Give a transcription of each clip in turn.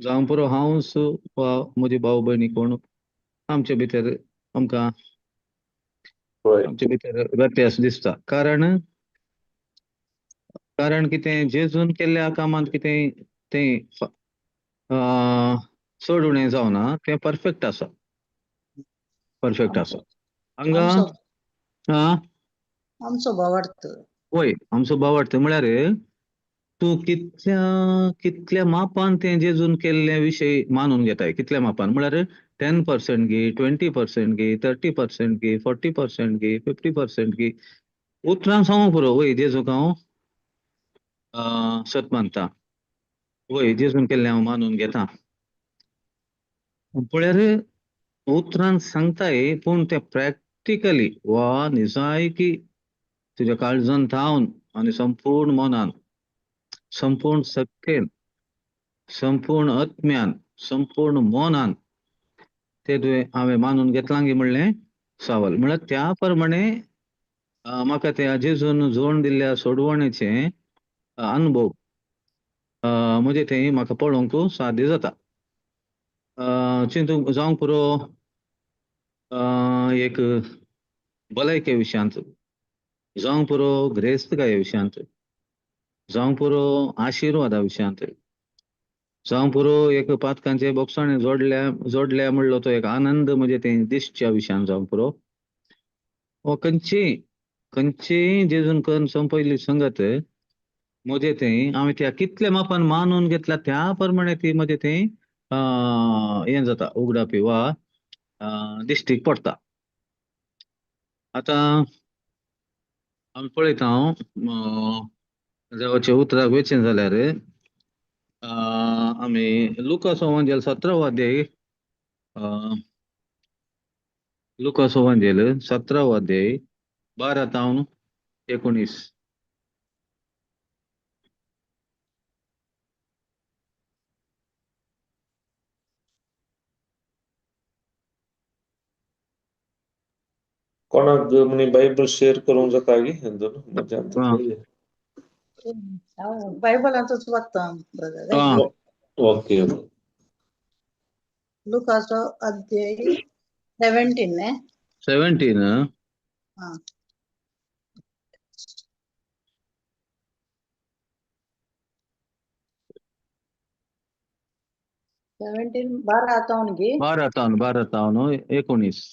जावं पुरो हांवच वा म्हजी भाव भयणी कोण आमचे भितर आमकां आमचे भितर व्यत्यास दिसता. कारण कारण कितें जेजून केल्ल्या कामांत कितें तें चड उणें जावना, तें परफेक्ट आसा, परफेक्ट आसा हांगा. आमचो भावार्थ. वय, आमचो भावार्थ म्हळ्यार तूं कितल्या कितल्या मापान तें जेजून केल्ले विशय मानून घेताय, कितल्या मापान म्हळ्यार 10% घे, 20% घे, 30% घे, 40% घे, 50% घे. उतरान सांगूंक पुरो, वय जेजूक हांव सत मानता, वय जेजून केल्लें हांव मानून घेता, पळयार उतरान सांगताय पूण तें प्रॅक्टिकली वा निजायकी तुज्या काळजान थावन आनी संपूर्ण मनान, संपूर्ण शक्तेन, संपूर्ण आत्म्यान, संपूर्ण मनान ते तुवें हांवें मानून घेतलां गी म्हणलें सवाल. म्हळ्यार त्या प्रमाणे म्हाका त्या जेजून जोड दिल्ल्या सोडवणेचे अनुभव म्हजे थंय म्हाका पळोवंक साध्य जाता. चिंतूंक जावंक पुरो एक भलायके विशयांत, जावंक पुरो ग्रेस्तकाये विशयांत, जावंक पुरो आशिर्वादा विशयांत, जावंक पुरो एक पातकांचे बोगसाणे जोडल्या जोडल्या म्हणलो तो एक आनंद म्हणजे ते दिसच्या विशयान जावंक पुरो, वा खंयची खंयचीय जेजून करून संपयल्ली संगत म्हजे थंय हांवें त्या कितले मापान मानून घेतल्या त्या प्रमाणे ती म्हजे थंय हें जाता, उगडापी वा दिश्टीक पडटा. आतां आमी पळयता हांव देवाच्या उतराक वेचें जाल्यार आमी लुकास ओवांजेल 17वो अध्याय, लुकास ओवांजेल 17वो अध्याय 12 तावन 19. कोणाक म्हणी बायबल शेअर करूंक जाता गी हिंदून म्हज्यान? बायबलांतूच वाचता ब्रदर. ओके. लुकाचो अध्याय 17 न्ही? 17. आं, 17 12 तावन गी? 12 तावन, 12 तावन 19.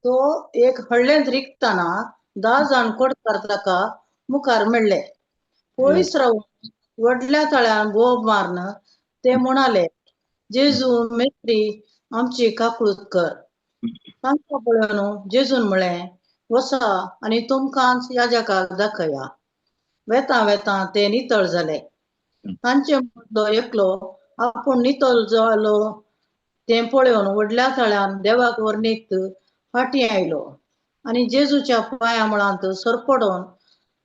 तो एक हळ्ळेंत रिगतना 10 जाण कोडकार ताका मुखार मेळ्ळे. पयस रावून व्हडल्या ताळ्यान बोब मारून ते म्हणाले, जेजू मेत्री आमची काकळूत कर. तांकां पळोवन जेजून म्हळें, वसा आनी तुमकांच याजकाक दाखया. वेता वेता ते नितळ जाले. तांचे मदलो एकलो आपूण नितळ जालो तें पळोवन व्हडल्या ताळ्यान देवाक वर्णीत फाटीं आयलो आनी जेजूच्या पांया मुळांत सरपडोवन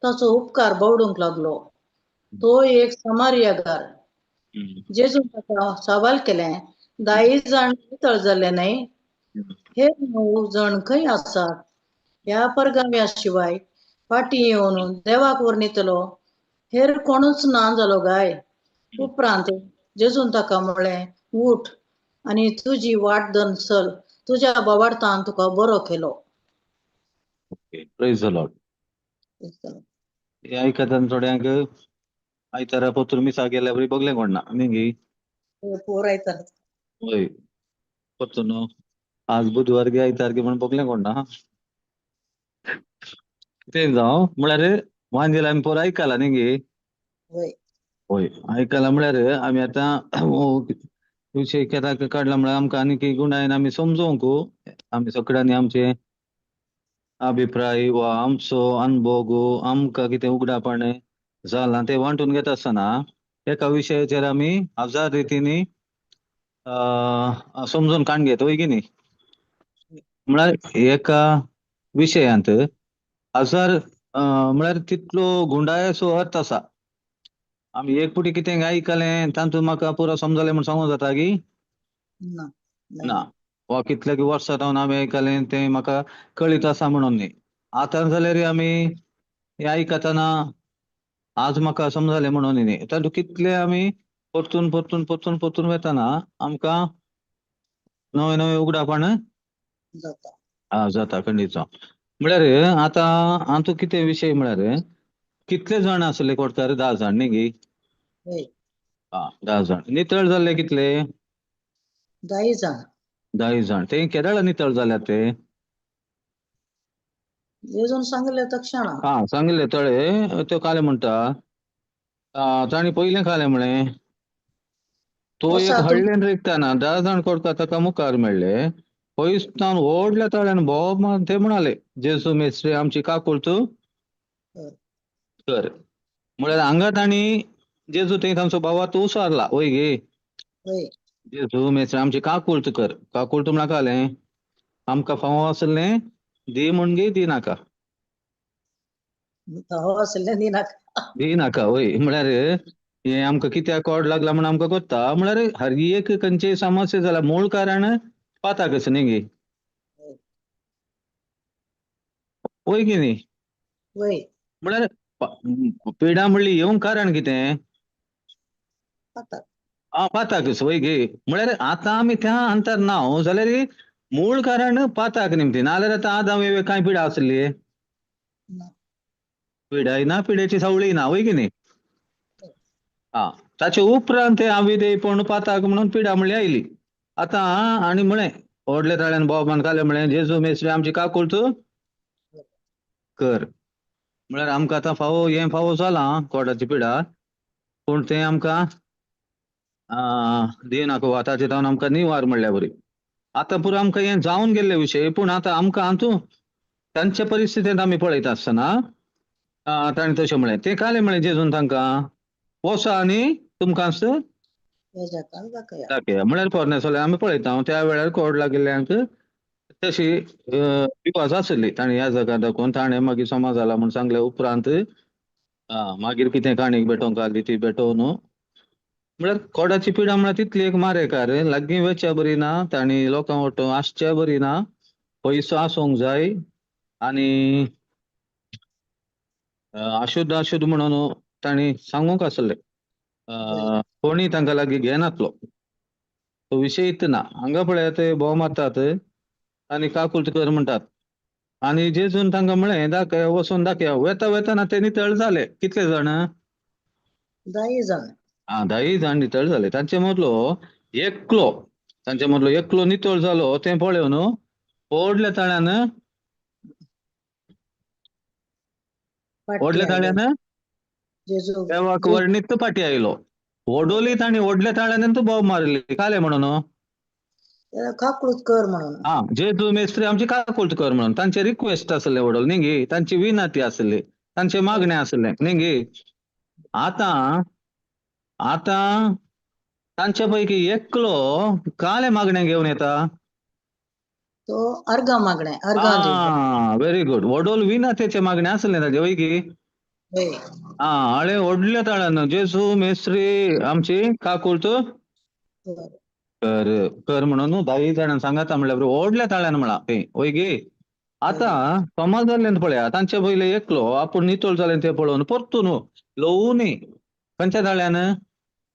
ताचो उपकार बावडूंक लागलो. तो एक समारियागार. जेजून ताका सवाल केलें, 10 जाण नितळ जाले न्हय? हे 9 जाण खंय आसात? ह्या परगाम्या शिवाय फाटीं येवन देवाक वर्णितलो हेर कोणूच ना जालो गाय? उपरांत जेजून ताका म्हळें, उठ आनी तुजी वाट धरून चल, तुज्या भावार्थान तुका बरो केलो. प्रेज the Lord. हे आयकतना थोड्यांक आयतारा पोतूर मिसा गेल्या बरी बगलें कोणना न्ही गी? पोर आयतार. वय, परतून आज बुधवार गे आयतार गे म्हण बगलें कोणना. तें जावं म्हळ्यार वांजेल आमी पोर आयकला न्ही गे? वय. वय, आयकला म्हळ्यार आमी आतां विशय केदाक काडला म्हळ्यार आमकां आनी गुणायन आमी समजोवंक आमी सगळ्यांनी आमचे अभिप्राय वा आमचो अनुभव आमकां कितें उगडापण जालां तें वांटून घेता आसतना एका विशयाचेर आमी हजार रितींनी समजून काण घेता, वय की न्ही? म्हळ्यार एका विशयांत हजार म्हळ्यार तितलो गुंडायेचो अर्थ आसा. आमी एक पुटी कितें आयकलें तातूंत म्हाका पुरो समजलें म्हूण सांगूंक जाता की ना ना, वा कितले वर्सां जावन हांवें आयकलें तें म्हाका कळीत आसा म्हणून न्ही. आतां जाल्यार आमी हें आयकतना आज म्हाका समजलें म्हणून न्ही, तातूंत कितले आमी परतून परतून परतून परतून वेताना आमकां नवे नवे उगडापण जाता. हा जाता खंडीचो. म्हळ्यार आतां आमचो कितें विशय म्हळ्यार कितले जाण आसले कोटकार? 10 जाण न्ही गी? हय. हा, 10 जाण. नितळ जाल्ले कितले? 10 जाण. 10 जाण. ते केदळ नितळ जाल्यात ते? जेजून सांगले तक्षणा. हा, सांगिल्ले तळे त्यो काले म्हणटा तांणी पयलें खालें म्हळें तो एक हडल्यान रिगताना 10 जाण कोडका ताका मुखार मेळ्ळे. पयस तावन व्हडल्या ताळ्यान बोब मारून ते म्हणाले, जेजू मेस्त्री आमची काकूळ तूं कर. म्हळ्यार हांगा तांणी जेजू थंय तांचो भावा तूं सारला वय गे? जेजू मेस्त्री आमची काकूळ तूं कर. काकूळ तूं म्हळ्यार कालें आमकां फावो आसलें दी म्हूण गे दी नाका. फावो आसलें दी नाका. दी नाका वय. म्हळ्यार हे आमकां कित्याक कोड लागला म्हूण आमकां कोत्ता. म्हळ्यार हर एक खंयचीय समस्या जाल्यार मूळ कारण पाताकच न्ही गे? वय की न्ही? वय. म्हळ्यार पिडा म्हणली येवंक कारण कितें? पाताक. आं, पाताकच वय गे. म्हळ्यार आतां आमी त्या अंतर ना जाल्यार मूळ कारण पाताक निमती. नाजाल्यार आतां आदाम एवेक कांय पिडा आसली? पिडाय ना, पिडेची सावळी ना, वय की न्ही? आं, ताचे उपरांत ते आविदेयपण पाताक म्हणून पिडा म्हणली आयली. आतां आनी म्हळें व्हडल्या ताळ्यान बोबान कालें म्हळें, जेजू मेस्त्री आमची काकूळ तूं कर. म्हळ्यार आमकां आतां फावो हें फावो जालां कोडाची पिडा, पूण तें आमकां दिनाका वा ताचे तावन आमकां निवार म्हणल्या बरी. आतां पुरो आमकां हें जावन गेल्ले विशय. पूण आतां आमकां हातूं तांच्या परिस्थितींत आमी पळयता आसतना ताणें तशें म्हळें. तें कालें म्हळें जेजून तांकां, वसा आनी तुमकां दाखया. म्हळ्यार पोरण्या सोल्यार आमी पळयता त्या वेळार कोड लागिल्ल्यांक तशी विवास आसली. ताणें ह्या जगां दाखोवन ताणें मागीर समाज जाला म्हूण सांगले उपरांत मागीर कितें काणीक भेटोवंक आसली ती भेटोवन. म्हळ्यार कोडाची पिडा म्हळ्यार तितली एक मारेकार, लागीं वचच्या बरी ना, तांणी लोकां वटो आसच्या बरी ना, पयसो आसूंक जाय आनी अशुद्ध अशुद्ध म्हणून तांणी सांगूंक आसलें. कोणी तांकां लागीं घेनातलो तो विशय ना. हांगा पळयात ते भोव मारतात आनी काकूळ कर म्हणटात. आनी जेजून तांकां म्हळें दाखय, वचून दाखया. वेता वेताना ते नितळ जाले. कितले जाण? 10 जाण. आं, 10 जाण नितळ जाले. तांचे मदलो एकलो, तांचे मदलो एकलो नितळ जालो तें पळोवन व्हडल्या ताळ्यान, व्हडल्या ताळ्यान देवाक वर्णीत फाटी आयलो. व्हडोली तांणी व्हडल्या ताळ्यान बोब मारली. कालें म्हणून? काकूळ कर म्हणून. हा, जेजू मेस्त्री आमची काकूळ कर म्हणून तांचे रिक्वेस्ट आसले व्हडोल न्ही गे? तांची विनंती आसली, तांचे मागणें आसलें न्ही गे? आतां आतां तांचे पैकी एकलो कालें मागणें घेवन येता? तो अर्गां मागणें, अर्गां दिवपाक. Very good. व्हडोल विनंतीचें मागणें आसलें ताजें वय की? आं, आळे व्हडल्या ताळ्यान जेजू मेस्त्री आमची काकूळ तूं कर कर म्हणून 10 जाणांक सांगाता म्हणल्यार व्हडल्या ताळ्यान म्हळां तें वय गे? आतां समाज जाल्लें पळया तांचे पयले एकलो आपूण नितळ जालें तें पळोवन परतून ल्हवू न्ही खंयच्या ताळ्यान?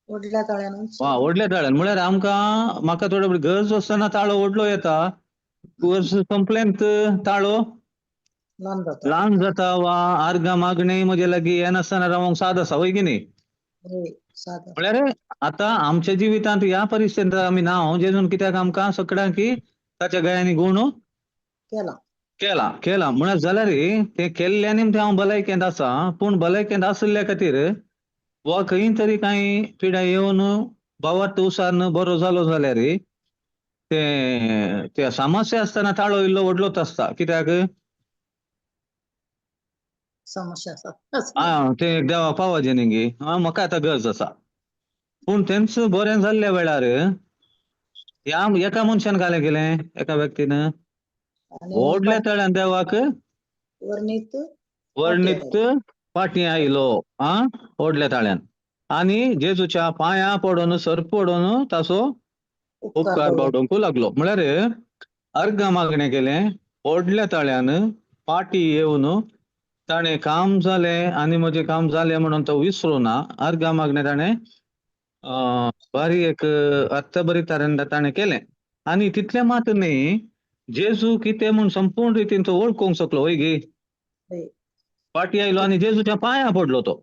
व्हडल्या ताळ्यान. वा, व्हडल्या ताळ्यान. म्हळ्यार आमकां म्हाका थोडे गरज आसतना ताळो व्हडलो येता, गरज संपलेंत ताळो ल्हान जाता वा आर्गां मागणें म्हजे लागीं येनासतना रावंक साद आसा वय की न्ही? म्हळ्यार आतां आमच्या जिवितांत ह्या परिस्थितींत आमी ना जेजून कित्याक आमकां सगळ्यांक ताच्या गळ्यांनी गूण केला केला. म्हळ्यार जाल्यार तें केल्ल्यानी तें हांव भलायकेंत आसा. पूण भलायकेंत आशिल्ल्या खातीर वा खंय तरी कांय पिडा येवन भावार्थ उसार बरो जालो जाल्यार ते ते समस्या आसतना ताळो इल्लो व्हडलोच आसता. कित्याक? समस्या आसा. आं, तें देवाक पावोवचें न्ही गे? आं, म्हाका आतां गरज आसा. पूण तेंच बरें जाल्ल्या वेळार ह्या एका मनशान कालें केलें, एका व्यक्तीन व्हडल्या तळ्यान देवाक वर्णीत वर्णीत फाटीं आयलो. आं, व्हडल्या ताळ्यान आनी जेजूच्या पांयां पडून सर पडून ताचो उपकार बावडोवंक लागलो. म्हळ्यार अर्गां मागणें केलें व्हडल्या ताळ्यान फाटीं येवन ताणें काम जालें आनी म्हजें काम जालें म्हणून तो विसरूं ना. अर्गां मागणें ताणें बारी एक अर्थभरीत तरेन ताणें केलें. आनी तितलें मात न्ही, जेजू कितें म्हूण संपूर्ण रितीन तो वळखूंक शकलो, वय गे? फाटी आयलो आनी जेजूच्या पांयां पडलो तो.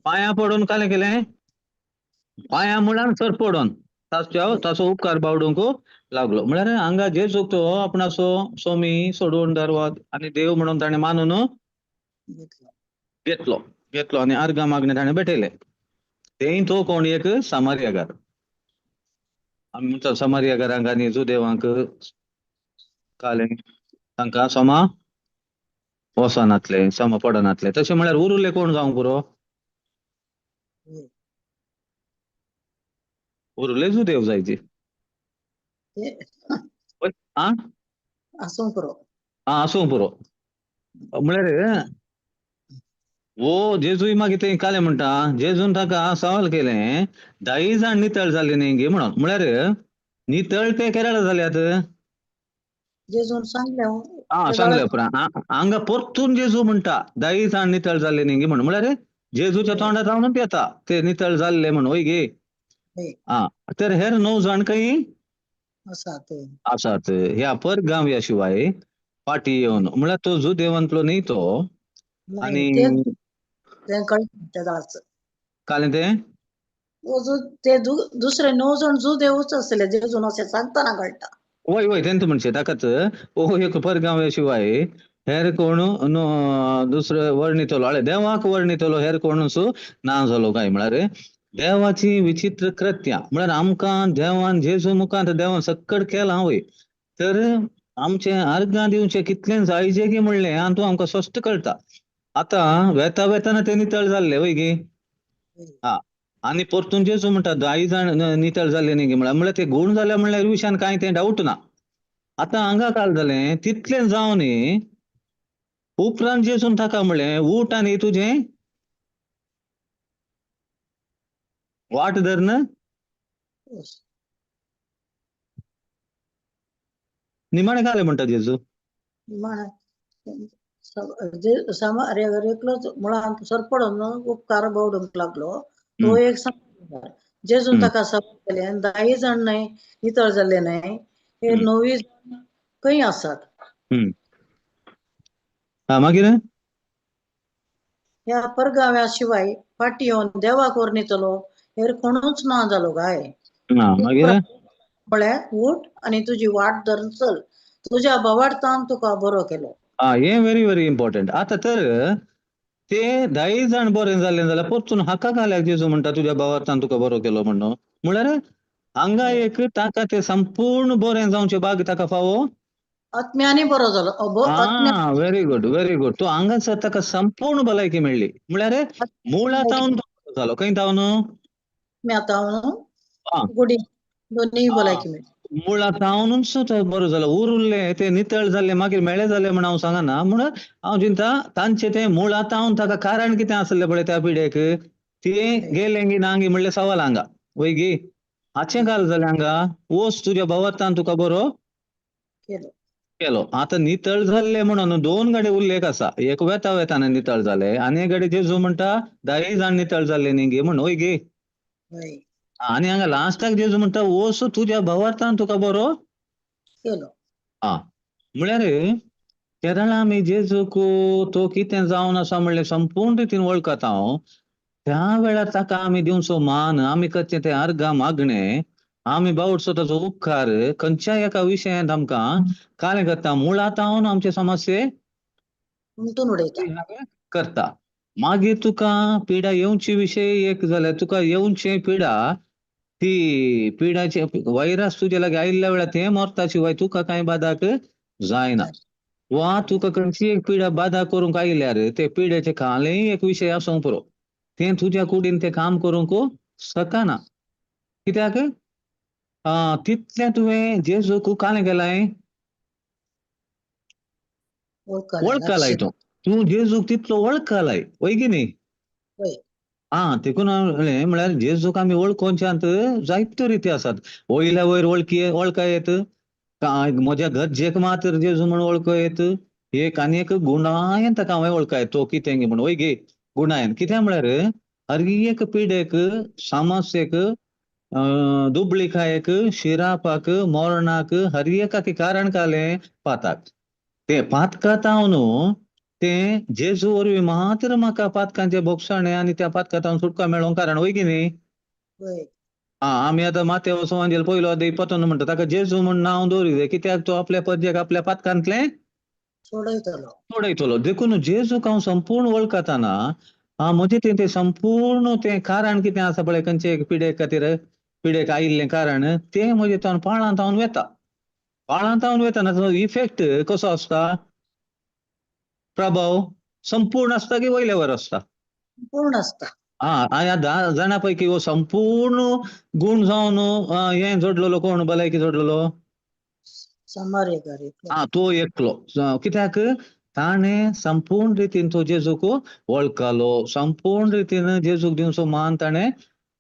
पांयां पडून कालें केलें, पांयां मुळान सर पडून ताचो उपकार बावडूंक लागलो. म्हळ्यार हांगा जेजूक तो आपणाचो स्वामी सोडून दरवा आनी देव म्हणून ताणें मानून घेतलो घेतलो आनी अर्गां मागणें ताणें भेटयलें. तेय तो कोण एक सामारियागार. आमी म्हणटा सामारियागारांक आनी जुदेवांक कालें तांकां समा वचनातले, समा पडनातले. तशें म्हळ्यार उरुल्ले कोण जावंक पुरो? उरुल्ले जुदेव जायचे. आं आसूंक पुरो. आं आसूंक पुरो. म्हळ्यार वो जेजूय मागीर ते कालें म्हणटा, जेजून ताका सवाल केलें, 10 जाण नितळ जाले न्ही गे म्हणून. म्हळ्यार नितळ ते केरळा जाल्यात. जेजून सांगलें. आं सांगलें उपरांत हांगा परतून जेजू म्हणटा 10 जाण नितळ जाले न्ही गे म्हणून. म्हळ्यार जेजूच्या तोंडात जावन येता ते नितळ जाल्ले म्हण, वय गे? आं तर हेर 9 जाण खंय आसात आसात ह्या परगांव्या शिवाय फाटी येवन. म्हळ्यार तो जुदेवांतलो न्ही तो. आनी कालें तें ते दुसरे 9 जाण जुदेवूच आसले, जेजून अशें सांगतना कळटा. वय वय तेंच म्हणचे ताकाच ओ एक परगांव्या शिवाय हेर कोण दुसरे वर्णितलो, हळे देवाक वर्णितलो हेर कोणूच ना जालो काय. म्हळ्यार देवाची विचित्र कृत्या. म्हळ्यार आमकां देवान जेजू मुखांत देवान सक्कड केलां वय, तर आमचें अर्गां दिवचें कितलें जायचें की म्हणलें आनी तूं आमकां स्पश्ट कळटा. आतां वेता वेताना ते नितळ जाल्ले, वय गे? आं आनी परतून जेजू म्हणटा 10 जाण नितळ जाल्ले न्ही म्हळ्यार, म्हळ्यार ते गूण जाले म्हणल्यार विशयान कांय तें डावट ना. आतां हांगा काल जालें तितलें जावन उपरांत जेजून ताका म्हणलें, उठ आनी तुजें वाट धरून निमाणें कालें म्हणटा जेजू. एकलोच मुळांत सरपडून उपकार बावडूंक लागलो तो एक जेजून ताका सवाल केलें, 10 जाण न्हय नितळ जाल्ले न्हय, हे 9 जाण खंय आसात? मागीर ह्या परगाव्या शिवाय फाटी येवन देवाक वर्णितलो हेर कोणूच ना जालो काय. मागीर म्हळ्यार उठ आनी तुजी वाट धरून चल, तुज्या बोवाळतान तुका बरो केलो. आं हें व्हेरी व्हेरी इम्पॉर्टंट. आतां तर ते 10 जाण बरें जालें जाल्यार परतून हाका घाल्याक जेजू म्हणटा तुज्या भावार्थान तुका बरो केलो म्हणून. म्हळ्यार हांगा एक ताका ते संपूर्ण बरें जावचें भाग ताका फावो आत्म्यानी बरो जालो. आं व्हेरी गुड व्हेरी गुड. तो हांगासर ताका संपूर्ण भलायकी मेळ्ळी. म्हळ्यार मुळा तावन तो जालो. खंय तावन? भलायकी मेळ्ळी मुळा तावनूच तो बरो जालो. उरुल्ले ते नितळ जाल्ले मागीर मेळे जाले म्हण हांव सांगना, म्हणून हांव चिंता तांचे ते मुळा तावन ताका कारण कितें आसलें पळय त्या पिड्याक, ते गेले गी ना गी म्हणलें सवाल हांगा, वय गी? हाचें काल जालें हांगा, वच तुज्या भावार्थान तुका बरो केलो. आतां नितळ जाल्ले म्हणून 2 गाडी उल्लेख आसा, एक वेता वेताना नितळ जाले आनी एक गाडी जेजू म्हणटा 10 जाण नितळ जाल्ले न्ही गे म्हण, वय गे? आनी हांगा लास्टाक जेजू म्हणटा वच तुज्या भावार्थान तुका बरो केलो. आं म्हळ्यार केरळा आमी जेजूक तो कितें जावन आसा म्हणलें संपूर्ण रितीन वळखता हांव, त्या वेळार ताका आमी दिवचो मान, आमी करचें तें अर्गां मागणें, आमी बावडचो ताचो उपकार खंयच्याय एका विशयांत आमकां कालें करता, मुळांत हांव आमचे समस्ये करता. मागीर तुका पिडा येवची विशय एक जाल्यार तुका येवचे पिडा ती पिडाचे व्हायरस तुजे लागीं आयिल्ल्या वेळार तें मरता शिवाय तुका कांय बादाक जायना. वा तुका खंयची एक पिडा बादा करूंक आयल्यार ते पिड्याचे कालेय एक विशय आसूंक पुरो, तें तुज्या कुडीन तें काम करूंक शकना. कित्याक तितलें तुवें जेजूक कालें केलां, वळखलाय तूं, तूं जेजूक तितलो वळखलाय, वय की न्ही? आं देखून हांवें म्हळ्यार जेजूक आमी वळखोवच्यांत जायत्यो रिती आसात. वयल्या वयर वळखी वळखा येत, म्हज्या गरजेक मात्र जेजू म्हण वळखो येत, एक आनी एक गुणायन ताका हांवें वळखा येत तो कितें म्हण, वय गे? गुणायन कितें म्हळ्यार हर एक पिडेक, समस्येक, दुबळिकायेक, शिरापाक, मोरणाक, हर एकाक कारण कालें पाताक. ते पातकातावन ते जेजू वरवीं मात्र म्हाका पातकांचे भोगसाणे आनी त्या पातकातावन सुटका मेळोवंक कारण, वय की न्ही? वय. आं, आमी आतां मातेव सुवांजेल पयलो अध्याय पतन म्हणटा, ताका जेजू म्हूण नांव दवरिल्लें कित्याक? तो आपल्या परजेक आपल्या पातकांतलें सोडयतलो. सोडयतलो. देखून जेजूक हांव संपूर्ण वळखताना म्हजें तें संपूर्ण तें कारण कितें आसा पळय, खंयचे एक पिडेक खातीर, पिडेक आयिल्लें कारण तें म्हजें तावन पाळांत हांव वेता. पाळांत हांव वेताना ताचो इफेक्ट कसो आसता? प्रभाव संपूर्ण आसता की वयल्यावर आसता? पूर्ण आसता. आं, ह्या 10 जाणां पैकी हो संपूर्ण गूण जावन हें जोडलेलो कोण? भलायकी जोडलेलो? समारेकार एकलो. आं, तो एकलो. कित्याक? ताणें संपूर्ण रितीन तो जेजूक वळखलो, संपूर्ण रितीन जेजूक दिवचो मान ताणें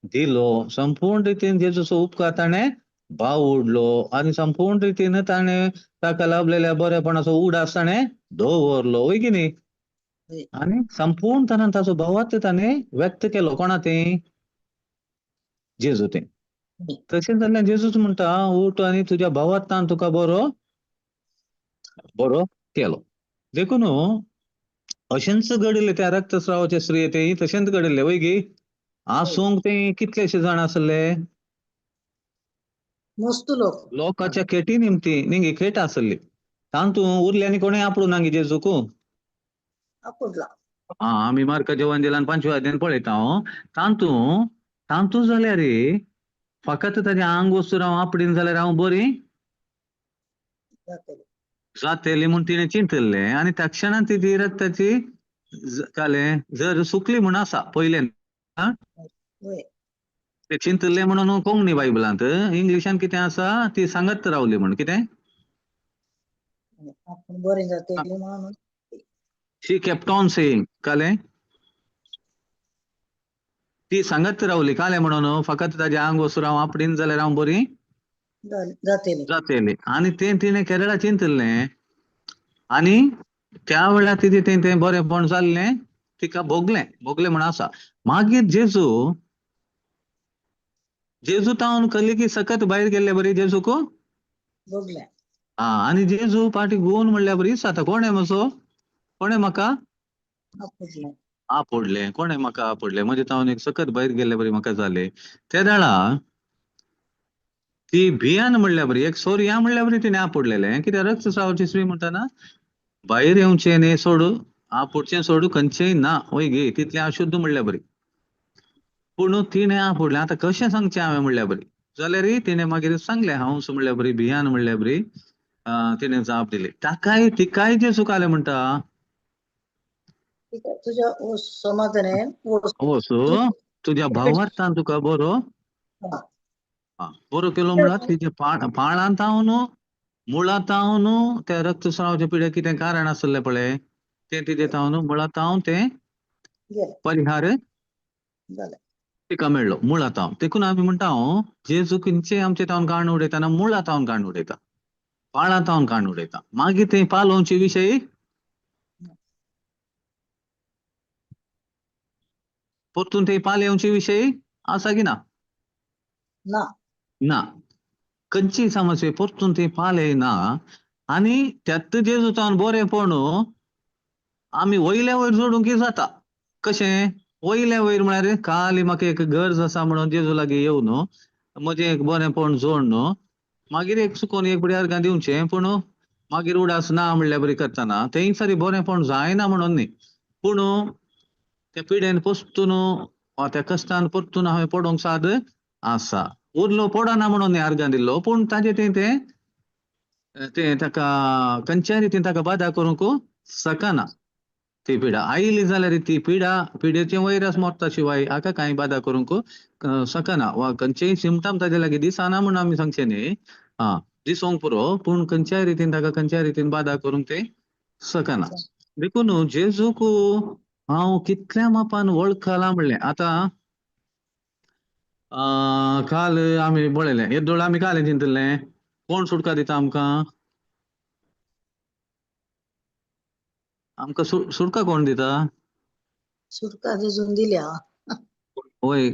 दिलो, संपूर्ण रितीन जेजूचो उपकार ताणें बावुडलो आनी संपूर्ण रितीन ताणें ताका लाभलेल्या बरेपणाचो उडास ताणें दवरलो, वय की न्ही? आनी संपूर्ण तरान ताचो भावार्थ ताणें व्यक्त केलो. कोणा तें? जेजू तें. तशें जाल्यार जेजूच म्हणटा, उठ आनी तुज्या भावार्थान तुका बरो बरो केलो. देखून अशेंच घडिल्लें त्या रक्तस्रावाचे स्त्रिये तें तशेंच घडिल्लें, वय गी? आसूंक ते कितलेशे जाण आसले? मस्त लोक. लोकांच्या खेटी निमती निंगी खेट आसली. तांतू उरले आनी कोणें आपडूं नांगी जेजूक? आपुडला. आं, आमी मार्काच्या वांजेलान 5व्या अध्यायान पळयता. तांतू तांतू जाल्यार फकत ताजें आंग वस्तू हांव आपडीन जाल्यार हांव बरी जातली. जातली म्हूण तिणें चिंतिल्लें आनी त्या क्षणान ती रक्ताची कालें जर सुकली म्हूण आसा पयलें. वय. ते चिंतिल्लें म्हणून कोंकणी बायबलांत, इंग्लिशान कितें आसा ती सांगत रावली म्हूण. कितें? आपूण बरें जातली म्हणून. शी केप्ट ऑन सेईंग. कालें ती सांगत रावली. कालें म्हणून फकत ताजें आंग वस्तू हांव आपडीन जाल्यार हांव बरी जातली. जातली. आनी तें तिणें केरळा चिंतिल्लें आनी त्या वेळार तिजें तें तें बरेंपण जाल्लें तिका भोगलें, भोगलें म्हण आसा. मागीर जेजू जेजू तावन कलिकी सकत भायर गेल्ले बरी जेजूक भोगलें. आं, आनी जेजू पाटी गुवन म्हणल्या बरी आतां कोणें म्हजो, कोणें म्हाका आपुडलें. आपोडलें, कोणें म्हाका आपोडलें, म्हजें तावन एक सकत भायर गेल्ले बरी म्हाका जालें. ते वेळा ती भियान म्हणल्या बरी, एक सोरया म्हणल्या बरी तिणें आपोडलेलें. कित्याक रक्तस्रावाची स्त्री म्हणटना भायर येवचें न्ही सोडू, आपोडचें सोडू, खंयचेय ना, वय गे, तितलें अशुद्ध म्हणल्या बरी. पूण तिणें आपोडलें. आतां कशें सांगचें हांवें म्हणल्या बरी, जाल्यार तिणें मागीर सांगलें हांव म्हणल्या बरी भियान म्हणल्या बरी तिणें जाप दिली. ताकाय तिकाय जेजू कालें म्हणटा, तुज्या समाधान वचो तुज्या भावार्थान तुका बरो बरो केलो. म्हळ्यार तिजे पाळांत हांव मुळांत हांव त्या रक्तस्रावाच्या पिड्याक कितें कारण आसलें पळय तें तिजें हांव मुळांत हांव तें परिहार तिका मेळ्ळो मुळांत हांव. देखून आमी म्हणटा हांव जेजू खंयचे आमचे तावन काण उडयतना मुळांत हांव काण उडयता, पाळांत हांव काण उडयता. मागीर तें पालोवचे विशय परतून ते पालेवचे विशय आसा की ना? ना. ना. खंयची समस्या परतून ते पाले ना. आनी त्यात जेजू तावन बरेंपण आमी वयल्या वयर जोडूंक जाता. कशें वयल्या वयर म्हळ्यार काली म्हाका एक गरज आसा म्हणून जेजू लागीं येवन म्हजें एक बरेंपण जोड न्हू, मागीर एक चुकोन एक बडी अर्गां दिवचें, पूण मागीर उडास ना म्हणल्यार बरी करतना तेंय सारी बरेंपण जायना म्हणून न्ही, पूण त्या पिडेन पोस्तून वा त्या कश्टान परतून हांवें पडोवंक साद आसा. उरलो पडना म्हणून न्ही अर्गां दिल्लो, पूण ताजें तें तें तें ताका खंयच्याय रितीन ताका बादा करूंक शकना. ती पिडा आयली जाल्यार ती पिडा पिडेचे वयरस मरता शिवाय हाका कांय बादा करूंक शकना वा खंयचेय सिमटम ताजे लागीं दिसना म्हूण आमी सांगचें न्ही, आं दिसोंक पुरो, पूण खंयच्याय रितीन ताका खंयच्याय रितीन बादा करूंक तें शकना. देखून जेजूक हांव कितल्या मापान वळखला म्हणलें. आतां काल आमी पळयलें येदोळ आमी काल चिंतलें कोण सुटका दिता आमकां, आमकां सुटका कोण दिता? सुटका जेजून दिल्या. वय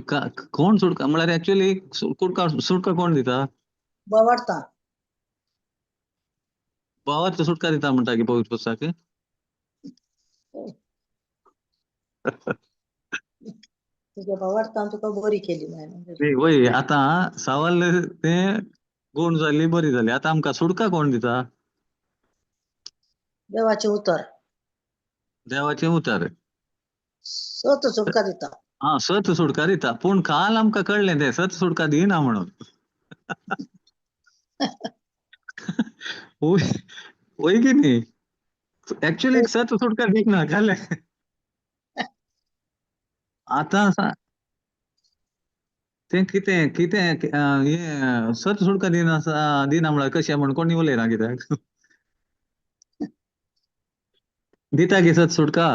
कोण सुटका म्हळ्यार एक्चुअली सुटका सुटका कोण दिता? बावडता. भावार्थ सुटका दिता म्हणटा की पवित्र पुस्तक? तुज्या भावार्थान तुका बरी केली न्ही, वय आतां सवाल तें गुण जाली बरी जाली. आतां आमकां सुटका कोण दिता? देवाचें उतर. देवाचें उतर. सत सुटका दिता. हा, सत सुटका दिता. पूण काल आमकां कळ्ळें तें सत सुटका दिना म्हणून. वय वय की न्ही? एक्चुअली सत सुटका दिना कळ्ळें. आतां तें कितें कितें हें सत सुटका दिना दिना म्हळ्यार कशें म्हण कोणी उलयना कित्याक? दिता की सत सुटका?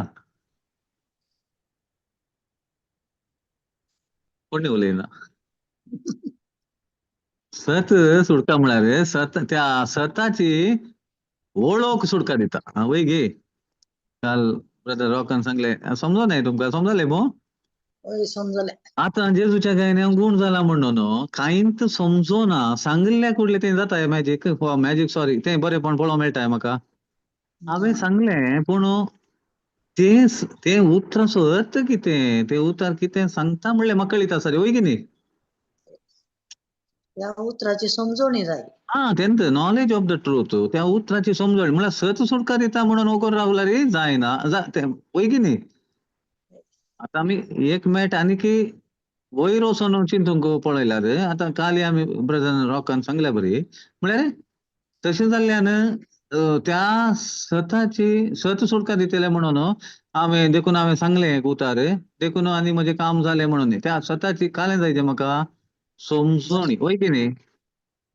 कोणी उलयना. सत सुटका म्हळ्यार सत त्या सताची वळख सुटका दिता. हा वय गे, काल ब्रदर रॉकान सांगलें, समजोना तुमकां? समजलें मो? हय समजलें. आतां जेजूच्या गायन गूण जाला म्हणून कांयच समजोना, सांगिल्ल्या कुडलें तें जाता मॅजीक, मॅजीक सॉरी, तें बरेंपण पळोवंक मेळटा म्हाका. हांवें सांगलें पूण तें तें उतराचो अर्थ कितें, तें उतर कितें सांगता म्हणलें म्हाका कळीत आसा रे, वय की न्ही? त्या उतराची समजवणी जाय. हा, तेंच नॉलेज ऑफ the truth, त्या उतराची समजण म्हळ्यार सत सुटका दिता म्हणून ओगोर रावला रे जायना, तें वय की न्ही? आतां आमी एक मेट आनी की वयर वचोन चिंतूंक पळयल्यार आतां काली आमी ब्रदर रॉकान सांगल्या बरी, म्हळ्यार तशें जाल्ल्यान त्या सताची सत सुटका दितले म्हणून हांवें देखून हांवें सांगलें एक उतार, देखून आनी म्हजें काम जालें म्हणून त्या सताची कालें जाय तें म्हाका समजणी, वय की न्ही?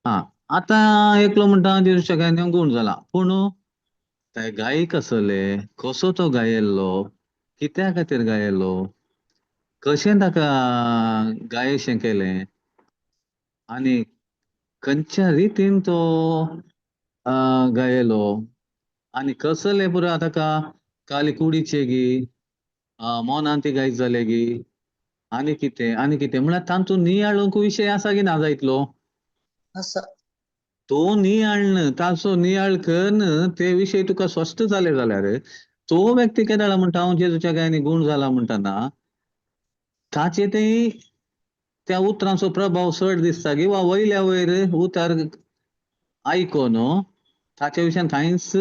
हा, आतां एकलो म्हणटा जेजूच्या गायन गूण जाला, पूण ते गायक आसले, कसो तो गायल्लो, कित्या खातीर गायलो, कशें ताका गायेशें केलें आनी खंयच्या रितीन तो गायलो आनी कसले पुरा ताका काली कुडीचे गी मोनान ती गायत जाले गी आनी कितें आनी कितें, म्हळ्यार तातूंत नियाळूंक विशय आसा की ना जायतलो? आसा. तो नियाळन, ताचो नियाळ करून ते विशय तुका स्पश्ट जाले जाल्यार तो व्यक्ती केदळा म्हणटा हांव जेजूच्या गायनी गूण जाला म्हणटना ताचे ते त्या उतरांचो प्रभाव चड दिसता की वा वयल्या वयर उतर आयकोन ताच्या विशयान कांयच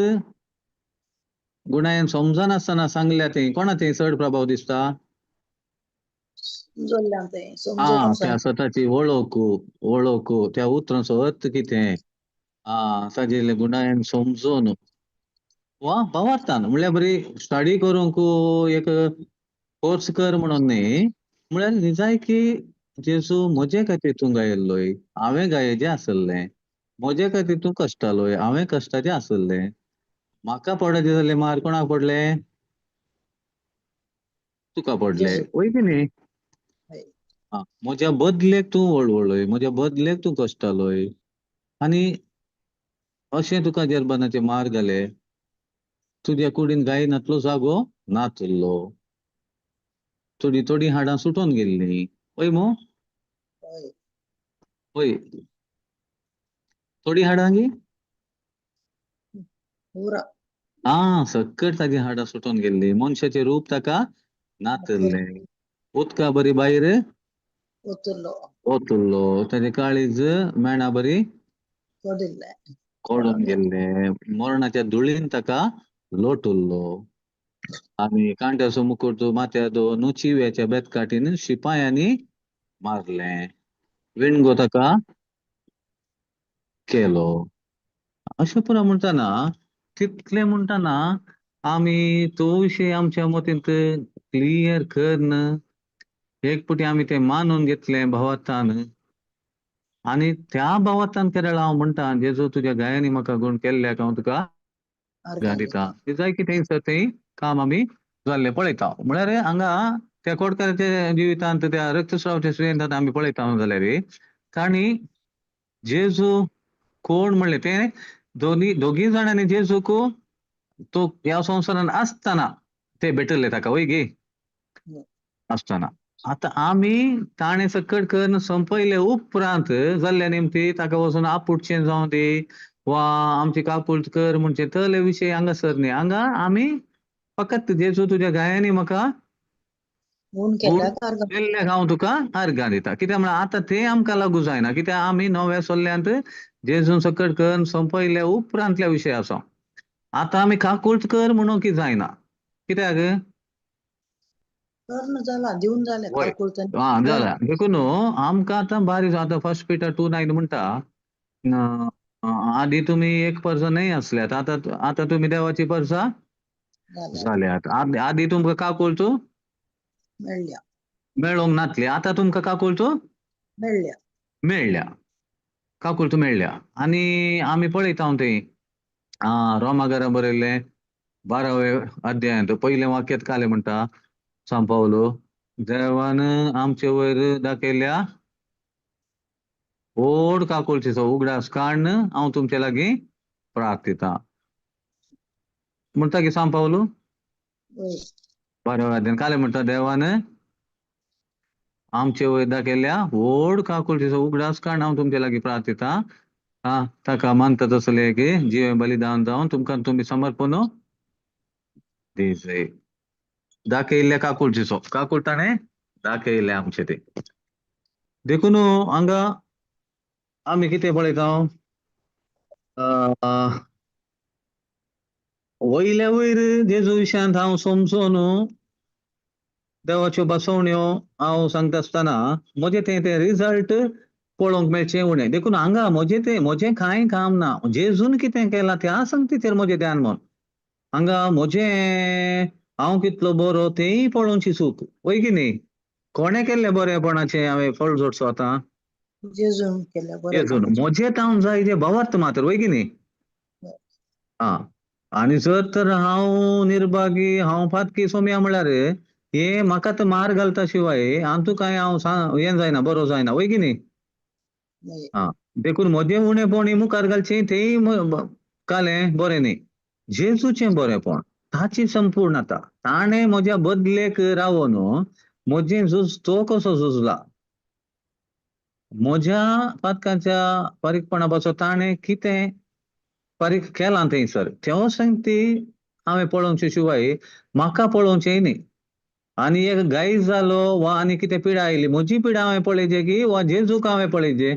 गुणायन समजनासतना सांगल्या ते कोणा ते चड प्रभाव दिसता? हा, त्या सताची वळख, वळख त्या उतरांचो अर्थ कितें, आ ताजे गुणायन समजून वा भावार्थान म्हणल्यार बरी स्टडी करूंक एक कोर्स कर म्हणून न्ही, म्हळ्यार निजाय की जेजू म्हजे खातीर तूं गायल्लोय, हांवें गायचें आसलें, म्हजे खातीर तूं कश्टालोय, हांवें कश्टाचें आसलें, म्हाका पडचे जाल्यार मार कोणाक पडले? तुका पडले, वय की न्ही? म्हज्या बदलेक तूं वळवळय, म्हज्या बदलेक तूं कश्टालोय आनी अशें तुका जर्बनाचे मार घाले, तुज्या कुडीन गाय नातलो जागो नातुल्लो, थोडी थोडी हाडां सुटोन गेल्लीं, वय मो? वय, थोडी हाडां गी? आं, सक्कट ताजी हाडां सुटोन गेल्ली, मनशाचें रूप ताका नातल्लें, उदका बरी भायर ओतुल्लो, ताजें काळीज मेणा बरी कोडून गेल्लें, मरणाच्या धुळीन ताका लोटुल्लो आनी कांट्याचो मुकुट माथ्यार दवरून चिव्याच्या बेतकाटीन शिपायांनी मारलें, विणगो ताका केलो. अशें पुरा म्हणटना तितलें म्हणटना आमी तो विशय आमच्या मतींत क्लियर करन एक पटी आमी तें मानून घेतलें भावार्थान आनी त्या भावार्थान केरळ हांव म्हणटा जेजू तुज्या गायांनी म्हाका गूण केल्ल्याक हांव तुका दिता, जाय की थंयसर थंय काम आमी जाल्लें पळयता. म्हळ्यार हांगा त्या कोडकाराच्या जिवितांत त्या रक्तस्रावाच्या स्त्रियेंत आमी पळयता जाल्यार तांणी जेजू कोण म्हणलें तें दोगी जाणांनी जेजूक तो ह्या संवसारान आसतना ते भेटले ताका, वय गे आसतना. आतां आमी ताणें सकट करून संपयले उपरांत जाल्ल्या निमती ताका वचून आपुटचें जावं दी वा आमची काकूळट कर म्हणचे तले विशय हांगासर न्ही. हांगा आमी फकत जेजू तुज्या गायांनी म्हाका गुण केल्ल्याक अर्गां केल्ल्याक हांव तुका अर्गां दिता. कित्याक म्हळ्यार आतां तें आमकां लागू जायना, कित्याक आमी नव्या सोल्ल्यांत जेजून सकट करून संपयल्या उपरांतल्या विशय आसा. आतां आमी काकूळट कर म्हणून की जायना, कित्याक कर्ण जाला, दिवन जालें वय. काकूळट. आं जालें. देखून आमकां आतां बारीक आतां फर्स्ट पिटर 2:9 म्हणटा, आदी तुमी एक पर्सनय आसल्यात, आतां आतां तुमी देवाची परसा जाल्यात. आदी तुमकां काकूळट मेळ्ळ्या, मेळोंक नातली, आतां तुमकां काकूळट मेळ्ळ्या, मेळ्ळ्या, काकूळट मेळ्ळ्या. आनी आमी पळयता थंय रोमागरा बरयल्लें 12व्या अध्यायांत पयलें वाक्यांत कालें म्हणटा सांपावलो, देवान आमचे वयर दाखयल्या व्हड काकुळटीचो उगडास काडून हांव तुमचे लागीं प्रार्थिता म्हणटा की सांपावलो 12व्या अध्यायान कालें म्हणटा, देवान आमचे वयर दाखयल्या व्हड काकुळटीचो उगडास काडून हांव तुमचे लागीं प्रार्थिता. आं ताका मानता तसलें की जिवें बलिदान जावन तुमकां तुमी समर्पण दिजय. दाखयल्ल्या काकुळटीचो काकूळ ताणें दाखयल्लें आमचे ते. देखून हांगा आमी कितें पळयता, वयल्या वयर जेजू विशयांत हांव समजून देवाच्यो बसवण्यो हांव सांगता आसतना म्हजें तें तें रिजल्ट पळोवंक मेळचें उणें. देखून हांगा म्हजें तें म्हजें कांय काम ना, जेजून कितें केलां त्या संगतीचेर म्हजें ध्यान म्हण. हांगा म्हजें हांव कितलो बरो तेंय पळोवची चूक, वय की न्ही? कोणें केल्लें बरेपणाचें हांवें फळ जोडचो आतां? जेजून केल्लें जेजून. बरेपणाचें. म्हजें तावन जाय जें भावार्थ मात्र, वय की न्ही? आं आनी जर तर हांव निर्भागी, हांव फातकी सोम्या म्हळ्यार हें म्हाका तर मार घालता शिवाय हातूंत कांय हांव हें जायना, बरो जायना, वय की न्ही? आं देखून म्हजें उणेपण मुखार घालचें तेंय कालें बरें न्ही. जेजूचें बरेंपण, ताची संपूर्णता, ताणें म्हज्या बदलेक रावन म्हजें झूज तो कसो झुजला, म्हज्या पातकाच्या फारीकपणा पासून ताणें कितें फारीक केलां थंयसर त्यो संगती हांवें पळोवचे शिवाय म्हाका पळोवचें न्ही. आनी एक गाय जालो वा आनी कितें पिडा आयली, म्हजी पिडा हांवें पळयची की वा जेजूक हांवें पळयचे?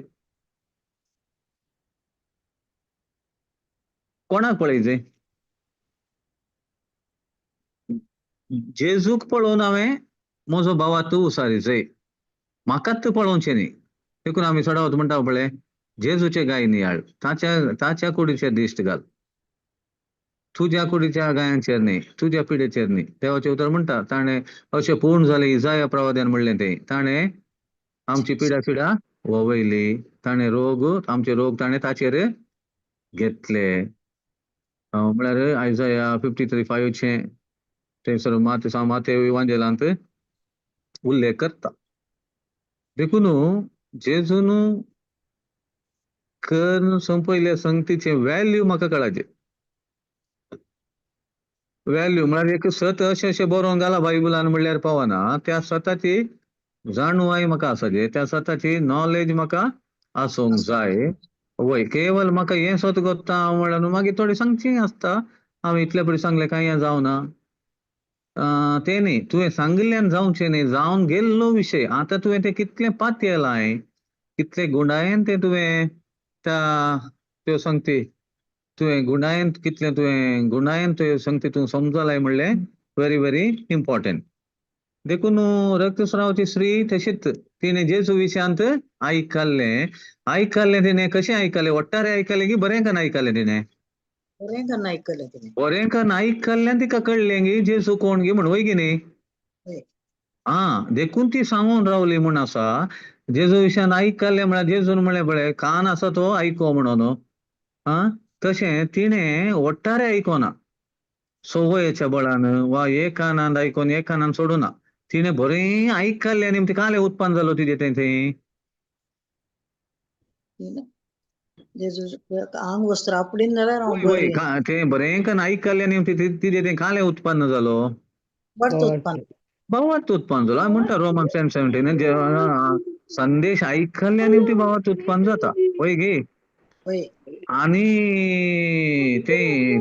कोणाक पळयचे? जेजूक पळोवन हांवें म्हजो भावार्थ उसारीचय, म्हाकाच पळोवचें न्ही. देखून आमी चडावत म्हणटा पळय, जेजूचे गाय नियाळ, ताच्या कुडीचेर दिश्ट घाल, तुज्या कुडीच्या गायांचेर न्ही, तुज्या पिडेचेर न्ही. देवाचें उतर म्हणटा ताणें अशें पूर्ण जालें इजाया प्रवाद्यान म्हणलें तें, ताणें आमची पिडा पिडा वळयली, ताणें रोग आमचे रोग ताणें ताचेर घेतले. म्हळ्यार आयजाया 53:5 थंयसर माते इवांजेलांत उल्लेख करता. देखून जेजून करून संपयल्या संगतीचे व्हॅल्यू म्हाका कळाचे. व्हॅल्यू म्हळ्यार एक सत अशें अशें बरोवन घाला बायबलान म्हणल्यार पावना, त्या सताची जाणवाय म्हाका आसाचे, त्या सताची नॉलेज म्हाका आसूंक जाय. वय केवल म्हाका हें सत कोत्ता हांव म्हणल्यार मागीर थोडी सांगची आसता, हांवें इतले पयलीं सांगलें कांय हें जावना तें न्ही. तुवें सांगिल्ल्यान जावचें न्ही, जावन गेल्लो विशय. आतां तुवें तें कितलें पातयेलां, कितले गुंडायेन तें तुवें त्या त्यो संगती तुवें गुंडायेन कितलें तुवें गुंडायेन त्यो संगती तूं समजलाय म्हणलें व्हेरी व्हेरी इम्पॉर्टंट. देखून रक्तस्रावाची स्त्री तशीच तिणें जेजू विशयांत आयकल्लें, आयकल्लें तिणें कशें आयकलें? वट्टारे आयकलें की बरें कन्न आयकलें तिणें? बरें कन्न आयकलें तिणें. बरें कन्न आयकल्ल्यान तिका कळ्ळें की जेजू कोण गी म्हण, वय की न्ही? आं देखून ती सांगून रावली म्हूण आसा. जेजू विशयान आयकल्लें म्हळ्यार जेजून म्हणलें पळय कान आसा तो आयको म्हणून. आं तशें तिणें वट्टारे आयकोना, संवयेच्या बळान वा एक कानान आयकोन एक कानान सोडूना, तिणें बरें आयकल्लें आनी ती कालें उत्पन्न जालो तिजें तें थंय. आंग वस्त्र आपडीन जाल्यार हांव वय वय बरें. तें बरें कन्न आयकल्लें आनी तिजें तें कालें उत्पन्न जालो, बरें उत्पन्न. भावार्थ उत्पन्न जालो. हांव म्हणटा रोमन 10:17 संदेश आयकल्ल्या निमती भावार्थ उत्पन्न जाता. वय गे? वय. आनी ते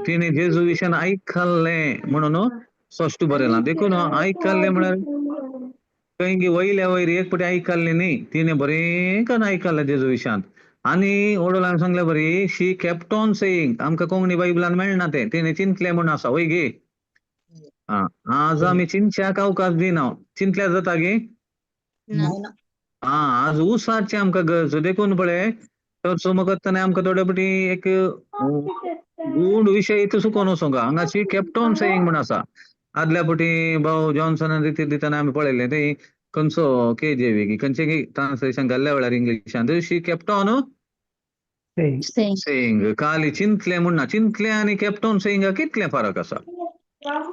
तिणे जेजू विशयान आयकल्लें म्हणून स्पश्ट बरयलां. देखून आयकल्लें म्हळ्यार खंय वयल्या वयर एक पटी आयकल्लें न्ही, तिणें बरें करून आयकल्लें जेजू विशयांत. आनी ओडोलान सांगलें बरी शी केप्ट ऑन सेईंग, आमकां कोंकणी बायबलान मेळना तें, तिणें चिंतलें म्हूण आसा. वय गे? आं, आज आमी चिंतच्याक अवकाश दिना. चिंतल्यार जाता गे? ना. आं, आज उसाची आमकां गरज. देखून पळय तर सोमकत्ताने आमकां थोडे पटी एक गूढ विशय इतू सुकोन वचोंक. हांगा शी केप्ट ऑन सेईंग म्हूण आसा. आदल्या पटी भाव जॉन्सनान रितीर दितना आमी पळयलें ते खंयचो के जे वी खंयचे ट्रान्सलेशन घाल्ल्या वेळार इंग्लिशान शी केप्ट ऑन सेईंग. काली चिंतलें म्हूण ना, चिंतलें आनी केप्ट ऑन सेईंग कितलें फरक आसा,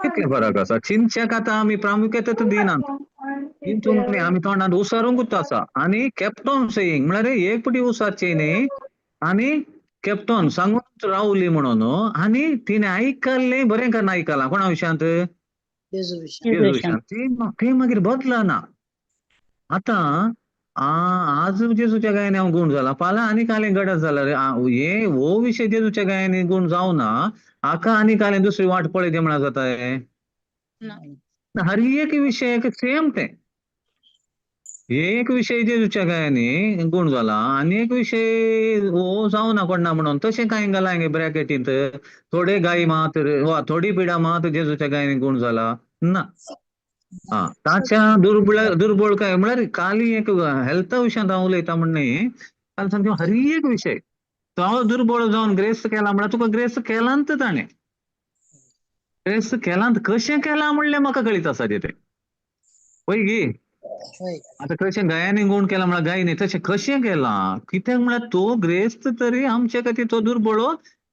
कितलें फरक आसा. चिंतच्याक आतां आमी प्रामुख्यता दिनात, चिंतूंक न्ही, आमी तोंडांत उसारूंकूच आसा. आनी केप्ट ऑन सेईंग म्हळ्यार एक पटी उसारचें न्ही आनी केप्ट ऑन सांगून रावली म्हणून. आनी तिणें आयकल्लें बरें करून आयकलां. कोणा विशयांत? जेजू विशयांत. जेजू विशयांत. ती मागीर बदलना. आतां आज जेजूच्या गायांनी हांव गूण जाला, फाल्यां आनी कालें गडद जाला रे. हे हो विशय जेजूच्या गायांनी गूण जावना, हाका आनी कालें दुसरी वाट पळयली म्हळ्यार जाता हें? हर एक विशय सेम तें. एक विशय जेजूच्या गायांनी गूण जाला आनी एक विशय हो जावना कोणा म्हणून. तशें कांय घालां गे ब्रॅकेटींत, थोडे गाय मात वा थोडी पिडा मात जेजूच्या गायांनी गूण जाला ना. आं, ताच्या दुर्बळ काय म्हळ्यार काली एक हेल्था विशयांत हांव उलयता म्हण न्ही, काल सामकें हर एक विशय तो दुर्बळ जावन ग्रेस्त केला म्हळ्यार तुका ग्रेस्त केलांत ताणें, ग्रेस्त केलांत कशें केलां म्हणलें म्हाका कळीत आसा तें. पळय गी आतां कशें गायांनी गूण केला म्हळ्यार गाय न्ही, तशें कशें केलां कित्याक म्हळ्यार तो ग्रेस्त तरी आमचे खातीर तो दुर्बळ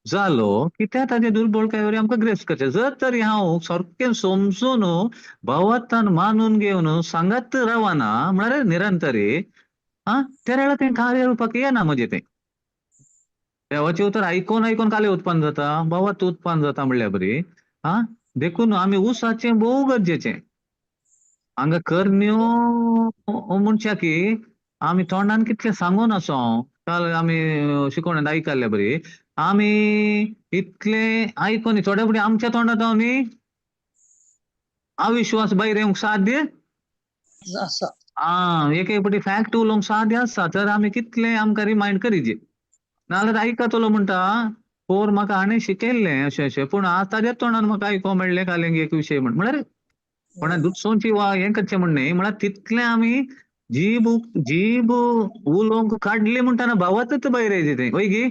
जालो, कित्याक ताजे दुर्बळ काय वरी आमकां ग्रेस करचें. जर तरी हांव सारकें समजून भावार्थान मानून घेवन सांगात रावना म्हळ्यार निरंतरी आं, त्या वेळार तें कार्य रुपाक येना म्हजें तें. देवाचें उतर आयकोन आयकोन कालें उत्पन्न जाता, भावार्थ उत्पन्न जाता म्हणल्यार बरी. आं, देखून आमी उसाचें भोव गरजेचें. हांगा करण्यो म्हणच्या की आमी तोंडान कितलें सांगून आसो, काल आमी शिकोवणेंत आयकल्ले बरी, आमी इतले आयकोन थोडे फुडें आमच्या तोंडांत न्ही अविश्वास भायर येवंक साध्य आसा. आं, एक एक पटी फॅक्ट उलोवंक साध्य आसा. तर आमी कितले आमकां रिमायंड करिजे, नाजाल्यार आयकतलो म्हणटा पोर म्हाका हाणें शिकयल्लें अशें अशें, पूण आज ताज्या तोंडान म्हाका आयकोंक मेळ्ळें काल एक विशय म्हण. म्हळ्यार कोणा दुसोवची वा हें करचें म्हण न्ही, म्हळ्यार तितलें आमी जीब जीब उलोवंक काडली म्हणटना भावातच भायर येयलें तें. वय गी?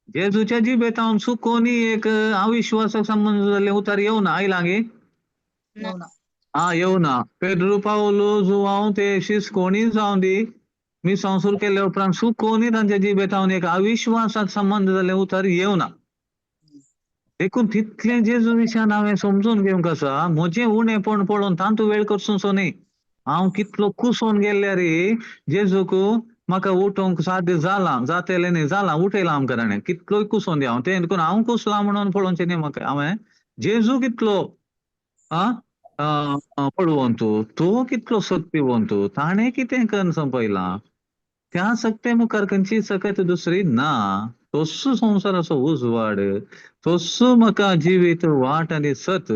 जेजूच्या जिबेतावन सुकोनी एक अविश्वासाक संबंद जाल्लें उतर येवना. आयलां गे? आं, येवना. पेद्रू पावलो जुवांव ते शिस कोणी जावं दी मिसांव सुरू केल्या उपरांत सुकोनी तांच्या जिबेतावन एक अविश्वासाक संबंद जाल्लें उतर येवना. देखून तितलें जेजू विशयान हांवें समजून घेवंक आसा. म्हजें उणेपण पळोवन तांतू वेळ करचो न्ही. हांव कितलो कुसोन गेल्ल्या रे जेजूक म्हाका उठोवंक साध्य जालां, जातेलें न्ही, जालां उठयलां आमकां ताणें. कितलोय कुसोन दी हांव तें, देखून हांव कुसलां म्हणून पळोवचें न्ही म्हाका. हांवें जेजू कितलो आं पळोवंत, तो कितलो शक्तिवंत, ताणें कितें करून सोंपयलां, त्या शक्ते मुखार खंयची सकत दुसरी ना. तोच संवसाराचो उजवाड, तोच म्हाका जिवीत वाट आनी सत.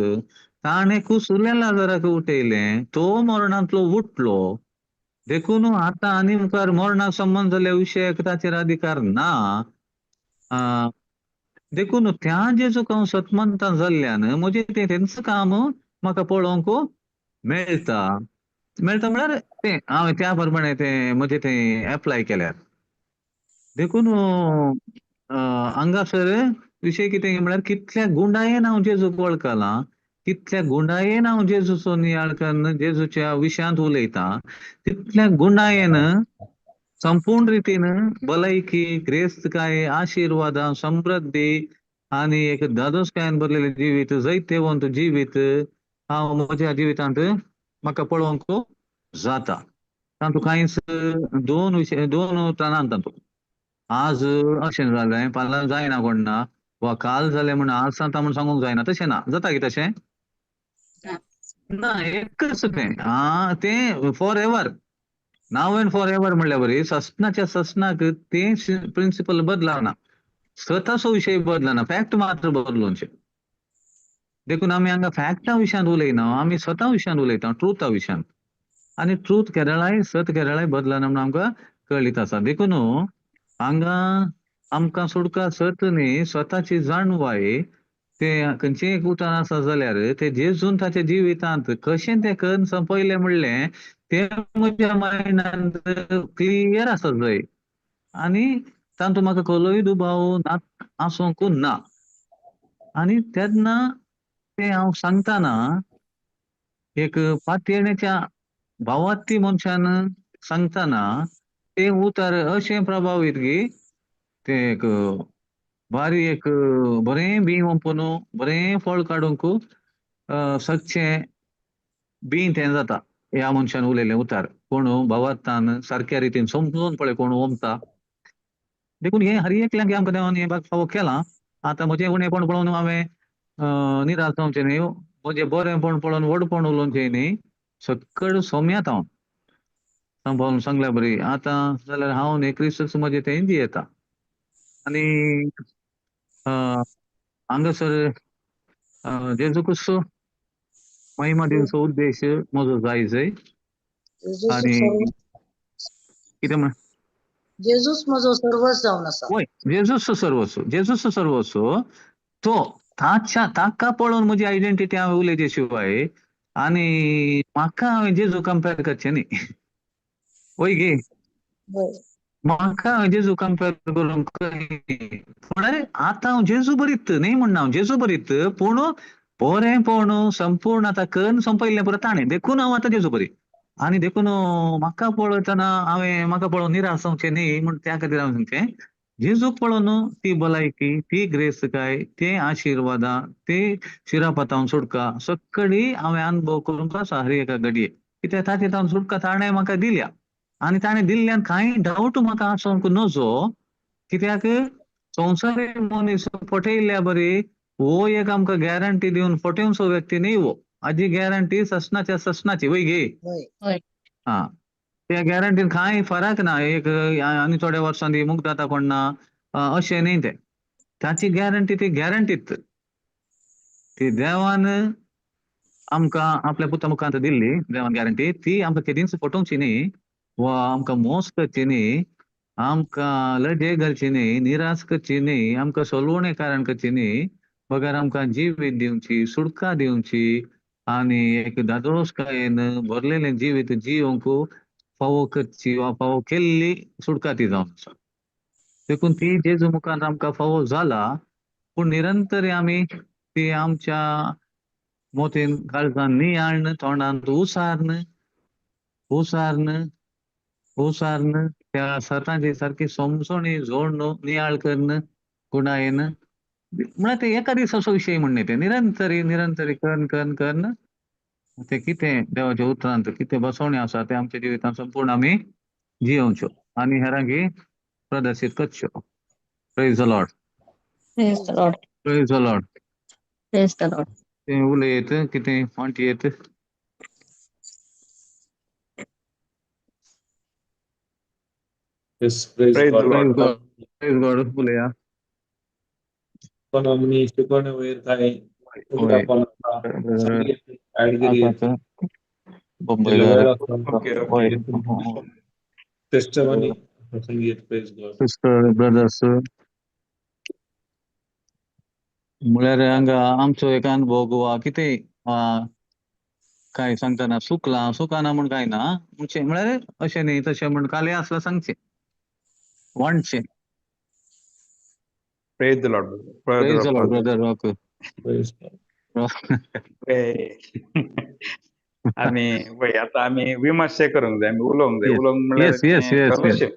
ताणें कुसुल्या लाजराक उठयलें, तो मरणांतलो उठलो. देखून आतां आनी मुखार मरणाक संबंद जाल्ल्या विशयाक ताचेर अधिकार ना. देखून त्या जेजूक हांव सतमंतां जाल्ल्यान म्हजें तें तेंच काम म्हाका पळोवंक मेळटा. मेळटा म्हळ्यार तें हांवें त्या प्रमाणे तें म्हजें तें एप्लाय केल्यार. देखून हांगासर विशय कितें म्हळ्यार कितल्या गुंडायेन हांव जेजूक वळखलां, कितल्या गुंडायेन हांव जेजूचो नियाळ करून जेजूच्या विशयांत उलयतां, तितल्या गुंडायेन संपूर्ण रितीन भलायकी, ग्रेस्तकाय, आशिर्वादां, समृद्धी आनी एक धादोसकायेन भरलेलें जिवीत, जैतेवंत जिवीत हांव म्हज्या जिवितांत म्हाका पळोवंक जाता. तातूंत कांयच दोन विशय दोन उतरां तातूंत. आज अशें जालें फाल्यां जायना कोण ना, वा काल जालें म्हूण आज जाता म्हूण सांगूंक जायना, तशें ना. जाता की तशें? ना एकच तें आं तें for ever, now and for ever म्हणल्या बरी ससनाच्या ससनाक तें प्रिंसिपल बदलाना, स्वताचो विशय बदलना, फॅक्ट मात्र बदलूनचे. देखून आमी हांगा फॅक्टा विशयांत उलयना, आमी स्वता विशयांत उलयता, ट्रुथा विशयांत. आनी ट्रूथ केरळाय सत केरळाय बदलना म्हणून आमकां कळीत आसा. देखून हांगा आमकां सुटका सत न्ही, स्वताची जाणवाय ते खंयचें एक उतर आसा जाल्यार ते जेजून ताच्या जिवितांत कशें तें करून संपयलें म्हणलें तें म्हज्या मायंडांत क्लियर आसा जाय आनी तातूंत म्हाका कसलोय दुबाव ना आसूंक ना. आनी तेन्ना तें हांव सांगतना एक पातयेण्याच्या भावार्थी मनशान सांगतना तें उतर अशें प्रभावीत की तें एक बारी एक बरें बीं ओंपून बरें फळ काडूंक सगचें बीं तें जाता. ह्या मनशान उलयलें उतार कोण भावार्थान सारक्या रितीन समजून पळय कोण ओमता. देखून हें हर एकल्यांक आमकां देवान हें भाग फावो केलां. आतां म्हजें उणेपण पळोवन हांवें निराश जावचें न्ही, म्हजें बरेंपण पळोवन व्हडपण उलोवचें न्ही, सकळ सोम्यात हांव सांबाळून सांगल्या बरी. आतां जाल्यार हांव न्ही क्रिस्तूच म्हजें तें जियेता. आनी हांगासर जेजू क्रिस्त महिमा दिवचो उद्देश म्हजो जाय जाय. आनी कितें म्हण जेजूस म्हजो सर्वस्व जावन आसा. वय, जेजूस सर्वस्व, जेजूस सर्वस्व. तो ताच्या ताका पळोवन म्हजी आयडेंटिटी हांवें उलयचे शिवाय आनी म्हाका हांवें जेजू कंपेर करचें न्ही. वय गे, म्हाका हांवें जेजू कंपेर करूंक पूण अरे आतां हांव जेजू बरीत न्ही म्हणना, हांव जेजू बरीत पूण बरेंपण संपूर्ण आतां करून संपयल्लें पुरो ताणें, देखून हांव आतां जेजू बरी. आनी देखून म्हाका पळयतना हांवें म्हाका पळोवन निराश जावचें न्ही म्हूण त्या खातीर हांवें सांगचें जेजूक पळोवन ती भलायकी, ती ग्रेस्तकाय, ते आशिर्वादां, ते शिरापातावन सुटका सगळी हांवें अनुभव करूंक आसा हर एका घडये. कित्याक ताचे तावन सुटका ताणें म्हाका दिल्या आनी ताणें दिल्ल्यान कांय डावट म्हाका आसूंक नजो. कित्याक संवसारी मनीस फटयल्ल्या बरी हो एक आमकां गॅरंटी दिवन फटोवचो व्यक्ती न्ही हो. हाजी गॅरंटी ससनाच्या ससनाची वय गे. हा, त्या गॅरंटीन कांय फरक ना. एक आनी थोड्या वर्सांनी मुक्त जाता कोण ना अशें न्ही तें. ताची गॅरंटी ती गॅरंटीत ती देवान आमकां आपल्या पुता मुखांत दिल्ली देवान गॅरंटी ती आमकां केदींच फटोवची न्ही वा आमकां मोस करची न्ही, आमकां लजे घालची न्ही, निराश करची न्ही, आमकां सोलवणे कारण करची न्ही, बगर आमकां जिवीत दिवची, सुटका दिवची आनी एक धादोसकायेन भरलेलें जिवीत जियोंक फावो करची वा फावो केल्ली सुटका ती जावन आसा. देखून ती जेजू मुखार आमकां फावो जाला, पूण निरंतर आमी ती आमच्या मोतीन काळजान नियाळन, तोंडांत उसार्न उसार्न उसार्न त्या सताची सारकी समजणी जोडण नियाळ करून गुणायेन म्हळ्यार ते एका दिसाचो विशय म्हण न्ही, ते निरंतरी निरंतरी करून करून करून ते कितें देवाच्या उतरांत कितें बसवणे आसा ते आमच्या जिवितांत संपूर्ण आमी जियोवच्यो आनी हेरांकी प्रदर्शीत करच्यो. Praise the Lord. Praise the Lord. Praise the Lord. Praise the Lord. तें उलयत कितें वांटयेत. Yes, praise Praise the God. Lord. Praise God. Praise God. उलया. पण आमी शिकवणे वयर काय वय. उगडापण आसा, सांगीत, ऍड करीत, बंबयदार. वेळ आसा. Okay, वय. okay. Testimony, संगीत, praise God. Sister brothers म्हळ्यार हांगा आमचो एक अनुभव वा कितें काय सांगतना सुकलां सुकाना म्हूण काय ना म्हणजे म्हळ्यार अशें न्ही तशें म्हूण कालय आसल्यार सांगचें वांटचें. Praise the Lord. Brother. Praise the Lord brother. Okay. Praise God. आमी वय आतां आमी विमर्शे करूंक जाय, आमी उलोवंक जाय. Yes. उलोवंक म्हणल्यार Yes, yes, yes, yes. Fellowship.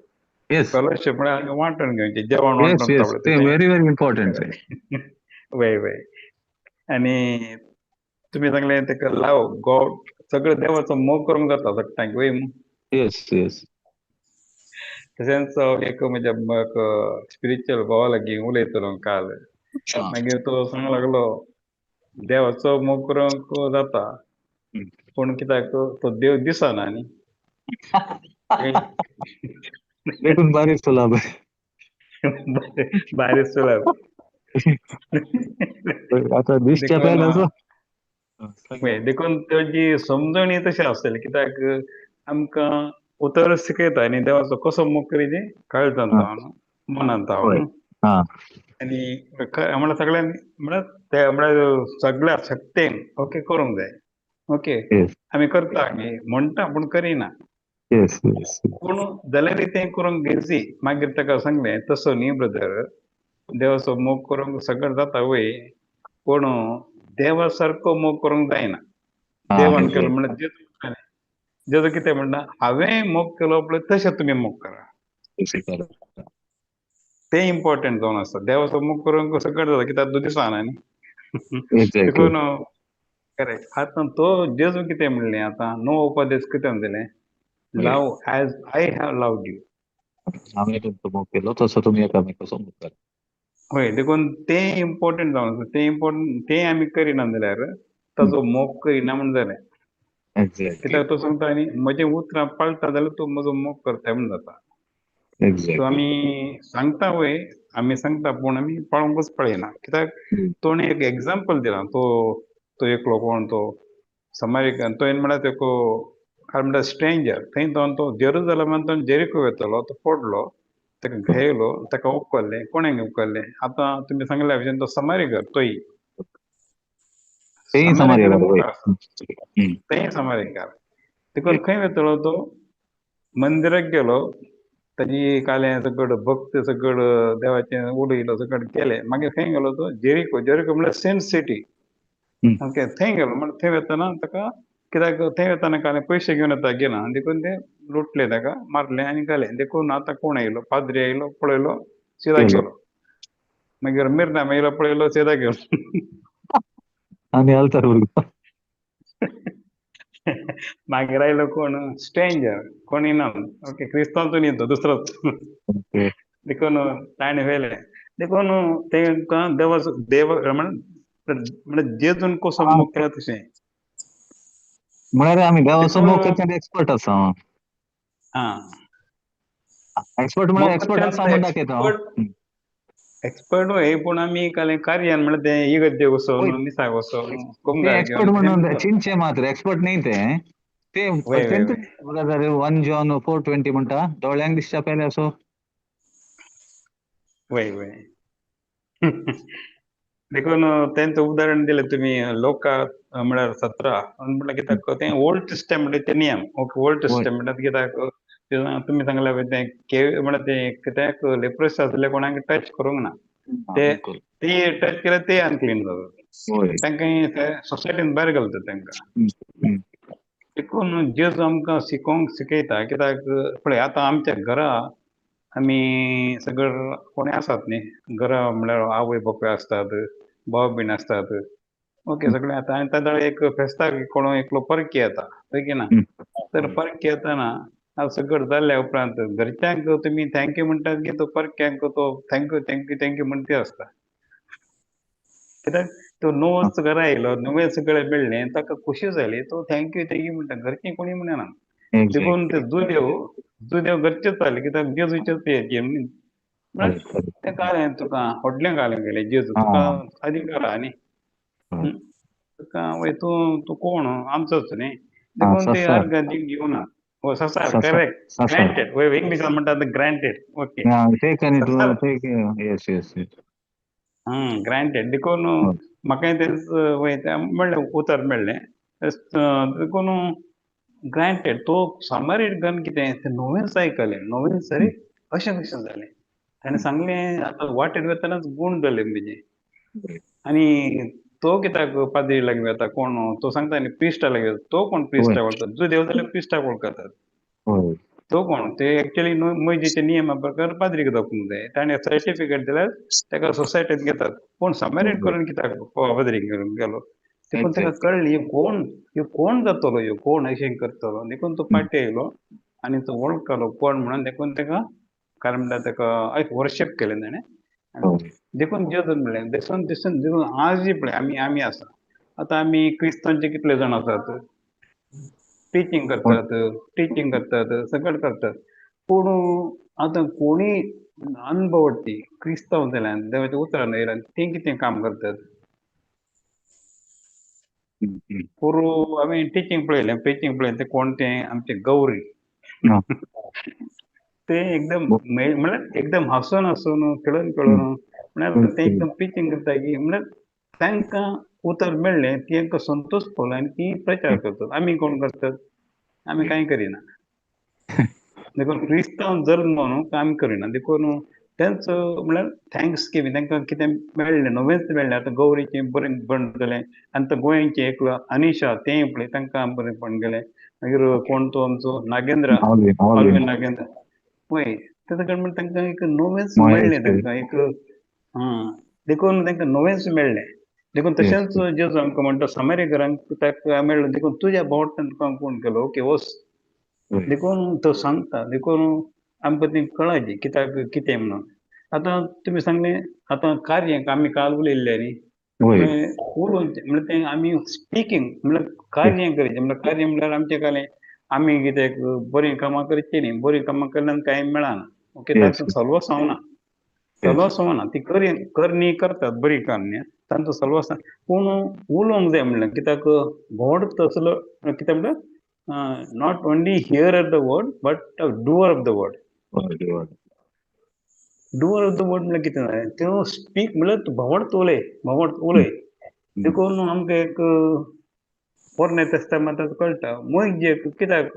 Yes. Fellowship म्हळ्यार आमी वांटून घेवचें, जेवण येस वांटून येस, पळय तें तशें. Very very important. वय वय. आनी तुमी सांगलें तेका लाव गॉड सगळें देवाचो मोग करूंक जाता सगळ्यांक वय मू. येस येस. तशेंच एक म्हज्या एक स्पिरिच्युअल भावा लागीं उलयतलो काल, मागीर तो सांगूंक लागलो देवाचो मोग करूंक जाता, पूण कित्याक तो देव दिसना न्ही. देखून बारीक सुलाब. बारीक सुलाब. आतां दिसच्या पेल्याचो. देखून ताजी समजणी तशी आसतली, कित्याक आमकां उतर शिकयता आनी देवाचो कसो मोग करीत कळटा मनांत. आनी म्हळ्यार सगळ्यांनी म्हळ्यार ते म्हळ्यार सगळ्या शक्तेन ओके करूंक जाय. ओके आमी करता म्हणटा पूण करिना. पूण जाल्यार तें करूंक घेजी. मागीर ताका सांगलें तसो न्ही ब्रदर, देवाचो मोग करूंक सगळें जाता वय, पूण देवा सारको मोग करूंक जायना. देवान केलो म्हणल्यार जेजू कितें म्हणटा, हांवें मोग केलो पळय तशें तुमी मोग करा. तें इम्पॉर्टंट जावन आसता. देवाचो मोग करूंक सगळें जाता कित्याक तूं दिसना न्ही. देखून करेक्ट. आतां तो जेजू कितें म्हणलें, आतां नो उपदेश कितें दिलें, love as I have loved you. हांवें तुमचो मोग केलो तसो तुमी एकामेकाचो मोग करा. हय, देखून तें इम्पॉर्टंट जावन आसा. तें इम्पॉर्टंट तें आमी करिना जाल्यार ताजो मोग करिना म्हूण जालें. कित्याक तो सांगता आनी म्हजें उतरां पाळटा जाल्यार तूं म्हजो मोग करता म्हूण जाता. सो आमी सांगता वय, आमी सांगता पूण आमी पाळूंकच पळयना. कित्याक तोणें एक एग्जाम्पल दिलां. तो तो एकलो कोण तो समारीकन, तो म्हळ्यार तेको काय म्हणटा स्ट्रेंजर. थंय तो जेरुजलमान तो जेरिको वयतालो, तो पडलो, ताका घेयलो, ताका उखल्लें. कोणें उखल्लें आतां तुमी सांगल्या भशेन तो समारीकर, तोय तेय समारीकार. देखून खंय वयतालो तो मंदिराक गेलो, ताजी कालें सगळं भक्त सगळं देवाचें उलयलो सगळं केलें. मागीर खंय गेलो तो जेरिको. जेरिको म्हळ्यार सेम सिटी. ओके थंय गेलो म्हणल्यार थंय वतना ताका कित्याक थंय वतना कालें पयशे घेवन येता गेला देखून ते लुटले, ताका मारले आनी घाले. देखून आतां कोण आयलो, पाद्री आयलो, पळयलो, सिदा गेलो. मागीर मिरनाम आयलो, पळयलो, सिदा गेलो. आनी आल्तार उरलो. मागीर आयलो कोण स्ट्रेंजर, कोणी ना. ओके क्रिस्तांव न्ही तो दुसरोच. देखून ताणें व्हेलें. देखून तेंकां देवाचो देव म्हळ्यार जेजून कसो मोग केला तशें म्हळ्यार आमी देवाचो मोग करच्यान एक्सपर्ट आसा. एक्सपर्ट म्हळ्यार एक्सपर्ट आसा म्हण दाखयता. एक्सपर्ट वय, पूण आमी कालें कार्यान म्हळ्यार तें इगर्जेक वचोन मिसाक वचोन एक्सपर्ट म्हणून चिंचे मात्र एक्सपर्ट न्ही ते. ते 1 John 4:20 म्हणटा, दोळ्यांक दिसच्या पयले असो. वय वय. देखून तेंचें उदाहरण दिलें तुमी लोका म्हळ्यार 17 म्हळ्यार कित्याक तें ओल्ड टेस्टमेंट ते नियम. ओके ओल्ड टेस्टमेंटांत कित्याक तुमी सांगल्या पळय तें के म्हळ्यार तें कित्याक लेप्रस आसले कोणाक टच करूंक ना, ते ते टच केले ते अनक्लीन जातात, तांकां सोसायटीन भायर घालतात तांकां. देखून जेजू आमकां शिकोवंक शिकयता. कित्याक पळय आतां आमच्या घरा आमी सगळं कोणी आसात न्ही, घरा म्हळ्यार आवय बापूय आसतात, भाव बीन आसतात. ओके सगळें आतां आनी ताका एक फेस्ताक कोण एकलो परकी येता, हय की ना. तर परकी येताना आतां सगळें जाल्ल्या उपरांत घरच्यांक तुमी thank you म्हणटात की तो परक्यांक तो thank you thank you thank you म्हणटी आसता. कित्याक तो नवोच घरा आयलो, नवें सगळें मेळ्ळें, ताका खोशी जाली, तो thank you thank you म्हणटा. घरचीं कोणी म्हणना. देखून ते जुदेव जुदेव घरचेच जाले कित्याक जेजूचेच तें कालें तुका व्हडलें कालें गेलें जेजू तुका अधिकार आहा न्ही, तुका वय तूं तूं कोण आमचोच न्ही. देखून ते अर्गादीक घेवना. हो ससार करेक्ट, ग्रांटेड. वय इंग्लिशान म्हणटात ग्रांटेड. Okay granted. देखून म्हाका तेच वय तें मेळ्ळें उतर मेळ्ळें. देखून ग्रांटेड तो सामारीगन कितें तें नवेंच आयकलें, नवेंच अरे अशें कशें जालें. ताणें सांगलें आतां वाटेर वतनाच गूण जालें म्हजें. आनी तो कित्याक पाद्री लागीं वता कोण तो सांगता न्ही प्रिस्टा लागीं वता, तो कोण प्रिस्टा वळखता, जुदेव जाल्यार प्रिस्टाक वळखतात. तो कोण ते एक्चुअली मोयजेच्या नियमा प्रकार पाद्रीक दाखोवंक जाय. ताणें सर्टिफिकेट दिल्यार ताका सोसायटींत घेतात. पूण सामारीट करून कित्याक पाद्रीक घेवन गेलो. देखून ताका कळ्ळें ह्यो कोण, ह्यो कोण जातलो, ह्यो कोण अशें करतलो. देखून तो पाटी आयलो आनी तो वळखलो कोण म्हणून. देखून ताका कारण म्हणल्यार ताका वर्शिप केलें ताणें. देखून जेजून म्हणलें दिसून दिसून देखून आजय पळय आमी आमी आसा. आतां आमी क्रिस्तांचे कितले जाण आसात, टिचींग करतात, टिचींग करतात, सगळें करतात. पूण आतां कोणी अनभवटी क्रिस्तांव जाल्यान देवाच्या उतरान येयल्यान तीं कितें काम करतात? पोरू हांवें टिचींग पळयलें, प्रिचींग पळयलें, तें कोण तें आमचें गौरी. ते एकदम म्हळ्यार एकदम हांसून हांसून खेळून खेळून म्हळ्यार ते एकदम प्रिचींग करता की म्हळ्यार तांकां उतर मेळ्ळें, तांकां संतोश पावलो आनी ती प्रचार करतात. आमी कोण करतात? आमी कांय करिना. देखून क्रिस्तांव जल्म न्हू आमी करिना. देखून तेंचो म्हळ्यार thanks giving, तांकां कितें मेळ्ळें नवेंच मेळ्ळें. आतां गौरीचें बरें बंद जालें आनी आतां गोंयचें एकलो अनिशा तेंय पळय तांकां बरें पण गेलें. मागीर कोण तो आमचो नागेंद्र, ऑलवीन नागेंद्र पळय तेका म्हणल्यार तांकां एक नवेंच मेळ्ळें, तांकां एक आं देखून तांकां नवेंच मेळ्ळें. देखून तशेंच जेजू आमकां म्हणटा सामेरिकरांक ताका मेळ्ळें, देखून तुज्या भोंवतणी तुका कोण केलो, ओके वच. देखून तो सांगता, देखून आमकां तें कळायचें कित्याक कितें म्हणून. आतां तुमी सांगलें आतां कार्य आमी काल उलयल्लें न्ही, उलोवचें म्हणल्यार तें आमी स्पिकींग म्हणल्यार कार्य करचें. म्हणल्यार कार्य म्हणल्यार आमचें कालें आमी कित्याक बरीं कामां करचीं न्ही, बरीं कामां केल्ल्यान कांय मेळना. ओके, तांचो सल्वस जावना, सल्वस जावना. ती करणी करतात बरी करणी, तांचो सल्वस. पूण उलोवंक जाय म्हणल्यार कित्याक गॉड तसलो कितें म्हणल्यार not only hearer of the word but doer of the word. Doer of the word म्हणल्यार कितें जालें, त्यो स्पीक म्हणल्यार तूं भोंवड उलय, भोंवड उलय. देखून आमकां एक पोरणे तेस्तामेंतांत कळटा मोहिजेक कित्याक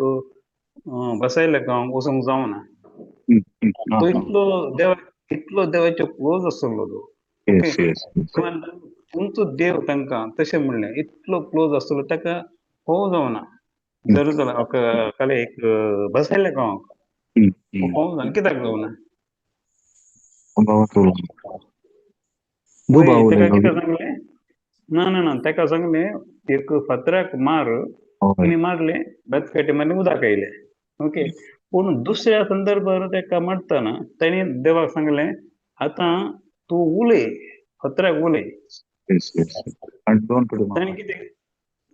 बसयलें गांव वचूंक जावना, तो इतलो देवा इतलो देवाचो क्लोज आसलो तो. तुमचो देव तांकां तशें म्हणलें, इतलो क्लोज आसलो ताका फोव जावना. जर जाल्यार एक बसयलें गांवाक फोव जावना, कित्याक जावना? ताका कितें सांगलें, ना ना ना ताका सांगलें एक फातराक मार, आनी मारलें बेतकाटे मारलें उदक आयलें. ओके, पूण दुसऱ्या संदर्भार ताका मारतना ताणें देवाक सांगलें आतां तूं उलय, फातराक उलय.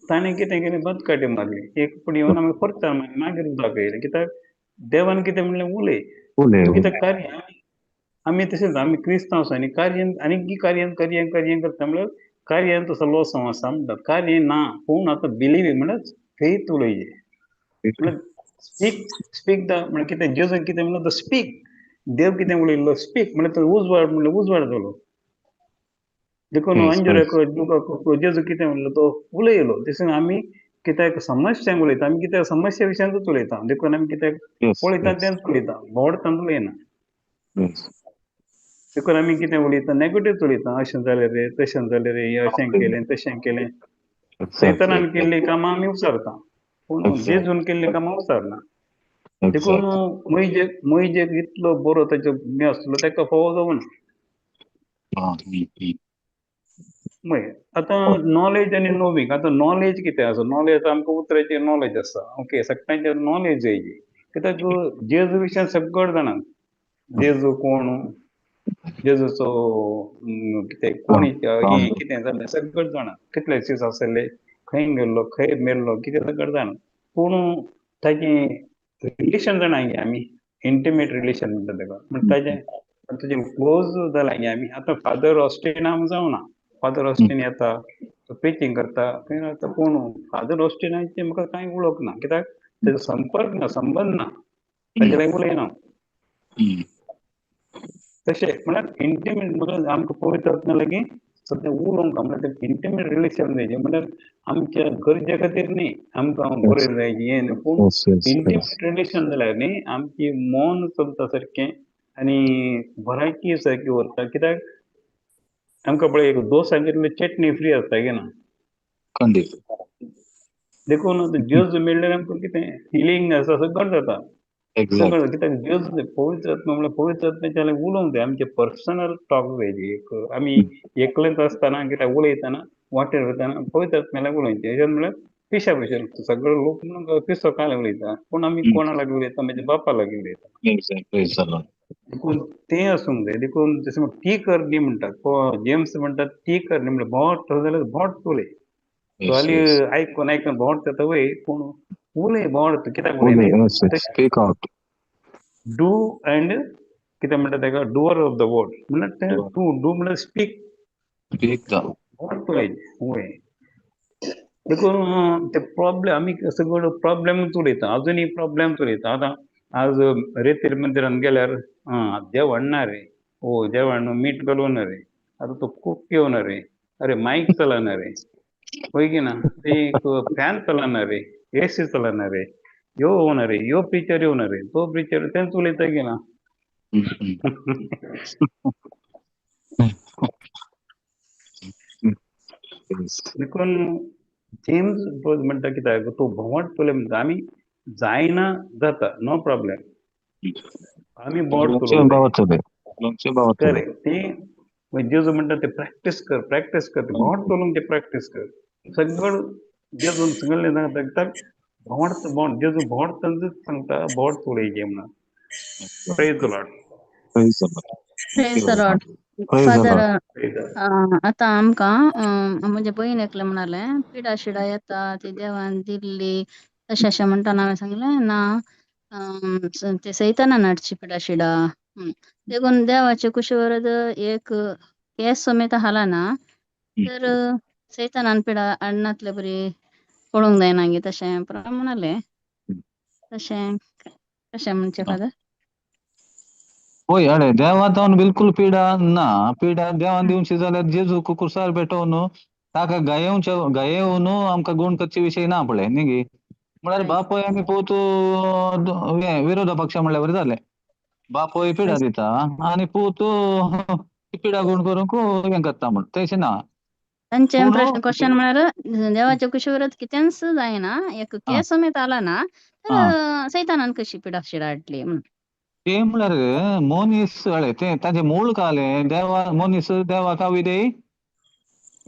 ताणें कितें केलें, बतकाटे मारली एक पूण येवन आमी परत मागीर उदक आयलें. कित्याक देवान कितें म्हणलें उलय, तूं कित्याक कार्य. आमी तशेंच आमी क्रिस्तांव आसा आनी कार्य आनी कार्य कार्य कार्य करता म्हणल्यार कार्यान तसो लोस आसा म्हणटात. कार्य ना पूण आतां बिलीव म्हणल्यार फेथ उलयचे, म्हणल्यार स्पीक स्पीक the म्हणल्यार कितें जेजून कितें म्हणल्यार स्पीक, देव कितें उलयल्लो स्पीक म्हणल्यार तो उजवाड म्हणल्यार उजवाड जालो. देखून अंजुराक जेजू कितें म्हणलो तो उलयलो. तशें आमी कित्याक समस्यांक उलयता, आमी कित्याक समस्या विशयांतूच उलयता. देखून आमी कित्याक पळयता तेंच उलयता, भोंवडतांत उलयना. देखून आमी कितें उलयता, नेगेटीव उलयता, अशें जालें रे तशें जालें रे, अशें केलें तशें केलें. सैतानान केल्लीं कामां आमी विचारता, पूण जेजून केल्लीं कामां विचारना. देखून मोहिजेक इतलो बरो ताचो हें आसलो ताका फोव जावना. आतां नॉलेज आनी नोवींग. आतां नॉलेज कितें आसा, नॉलेज आमकां उतराची नॉलेज आसा. ओके, सगळ्यांचे नॉलेज जाय, कित्याक जेजू विशयान सगळें जाणात, जेजू कोण, जेजूचो कितें कोण कितें जालें सगळें जाणात, कितले दीस आसले, खंय गेल्लो, खंय मेल्लो, कितें सगळें जाणात. पूण ताचें रिलेशन जाणा गे आमी, इंटिमेट रिलेशन म्हणटा ताका, म्हण ताजें तुजें क्लोज जालां गे आमी. आतां फादर ऑस्टिन आम जावना, फादर ऑस्टिन येता तो प्रिचींग करता खंय रावता, पूण फादर ऑस्टिनाचें म्हाका कांय वळख ना, कित्याक ताजो संपर्क ना, संबंद ना, ताजे लागीं उलयना. तशें म्हळ्यार इंटिमेट म्हळ्यार आमकां पवित्र आत्म्या लागीं सद्या उलोवंक म्हळ्यार तें इंटिमेट रिलेशन जायचें, म्हळ्यार आमच्या गरजे खातीर न्ही, आमकां बरें जाय हें न्ही, पूण इंटिमेट रिलेशन जाल्यार न्ही आमची मन चलता सारकें आनी भलायकी सारकी उरता. कित्याक आमकां पळय एक दोस सांगितले चटणी फ्री आसता की ना, खंडीत. देखून जेजू मेळ्ळ्यार आमकां कितें हिलींग आसा सगळें जाता. सगळें कित्याक जेजू पवित्र आत्मा म्हणल्यार पवित्र आत्म्याच्या उलोवंक जाय, आमचें पर्सनल टॉक जाय. एक आमी एकलेच आसतना कित्याक उलयतना वाटेर वयतना पवित्र आत्म्या उलोवचें. हेजेर म्हणल्यार पिशा भशेन सगळे लोक म्हणून पिसो काय उलयता, पूण आमी कोणा लागीं उलयता, म्हणजे बापा लागीं उलयता. देखून तें आसूंक जाय. देखून जशें ती करणी म्हणटात, जेम्स म्हणटात ती करणी म्हणल्यार भोंवट जाल्यार भोंवट उलय, आयकून आयकून भोंवट जाता वय, पूण उलय बोवाळ कित्याक उलय, उलयना? Yes, speak out. Do and कितें म्हणटा तेका, डुअर ऑफ the word म्हणल्यार तें तूं do म्हणल्यार स्पीक. स्पीक the बोवाळ उलय. वय, देखून ते प्रॉब्लेम आमी सगळो प्रॉब्लेमूच उलयता, अजुनूय प्रॉब्लेमच उलयता. आतां आज रेतीर मंदिरान गेल्यार आं जेवण ना रे, ओ जेवण मीठ घालूं ना रे, आतां तो कूक येवना रे, अरे मायक चलना रे, होय की ना, ते फॅन चलना रे, एसी चलना रे, यो येवना रे, यो प्रिचर येवना रे, तो प्रिचर, तेंच उलयता की ना. देखून जेम्स म्हणटा कित्याक तूं भोंवट तुले म्हणटा, आमी जायना जाता, नो प्रॉब्लेम, आमी भोंवट तुलो. करेक्ट. ती जेजू म्हणटा ते प्रॅक्टीस कर, प्रॅक्टीस कर, भोंवट चलूंक ते प्रॅक्टीस कर. सगळं जेजून सगळें सांगता, भोंवट भोंवट, जेजू भोंवट सांगता, भोंवट चलयचे म्हणून. Praise the Lord. Praise the Lord. Praise the Lord. Father, आतां आमकां म्हजे भयण एकलें म्हणालें पिडा शिडा येता ती देवान दिल्ली तशें अशें म्हणटना हांवें सांगलें ना, ते सैतानान हाडची पिडा शिडा. देखून देवाचे कुशीवर एक केस समेत हालना तर सैतानान पिडा हाडनातले बरी पळोवंक जायना गे, तशें म्हणालें. तशें कशें म्हणचें फादर? होय, अळे देवातावन बिलकुल पिडा ना, पिडा देवान दिवची जाल्यार जेजूक कुर्सार पेटोवन ताका गायेवचे गायेवन आमकां गुण करचे विशय ना पळय न्ही गी. म्हळ्यार बापूय आनी पूत विरोधा पक्ष म्हणल्यार बरें जालें. बापूय पिडा दिता आनी पूत पिडा गुण करूंक हें करता म्हण, तशें ना. तांचें प्रश्न क्वेश्चन म्हळ्यार देवाच्या कुशीवरत कितेंच जायना, एक केस समेत आला ना तर सैतानान कशी पिडा शिडा हाडली म्हणून. ते म्हळ्यार मनीस अळे ते ताजें मूळ कालें देवा, मनीस देवाक अविधेय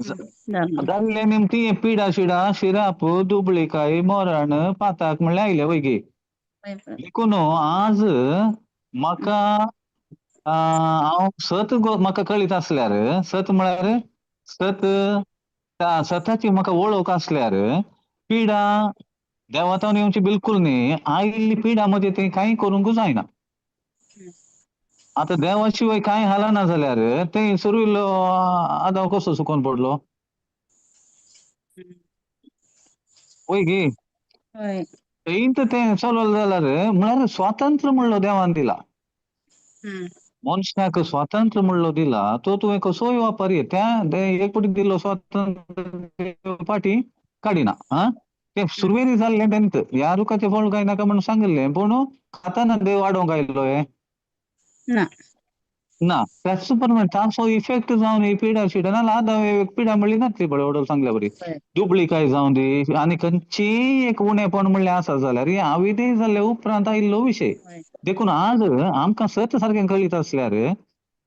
जाल्ले निमती पिडा शिडा शिराप दुबळीकाय मरण पाताक म्हणल्यार आयले वय गी. देखून आज म्हाका हांव सत म्हाका कळीत आसल्यार, सत म्हळ्यार सत सताची म्हाका वळख आसल्यार पिडा देवातावन येवची बिलकुल न्ही. आयिल्ली पिडा म्हजे तें कांय करूंक जायना. आतां देवा शिवाय कांय हालना जाल्यार तें सुरवेलो आदाव कसो सुकोन पडलो वय गी. थंयच तें चलवलें जाल्यार म्हळ्यार स्वातंत्र्य म्हणलो देवान दिला, मनशाक स्वातंत्र्य म्हणलो दिला, तो तुवें कसोय वापर त्या एक पटी दिल्लो स्वातंत्र्य फाटी काडिना. आं, तें सुरवेरी जाल्लें तेंत ह्या रुखाचें फळ काय नाका म्हणून सांगिल्लें, पूण खाताना देव आडोवंक आयलो हे ना ना. त्याच प्रमाणे ताचो इफेक्ट जावन ही पिडा शिडा ना आदां एक पिडा म्हणली नातली पळय वडोल सांगल्या बरी, दुबळीकाय जावं दी आनी खंयचीय एक उणेपण म्हणलें आसा जाल्यार हे अविधेय जाल्ले उपरांत आयिल्लो विशय. देखून आज आमकां सत सारकें कळीत आसल्यार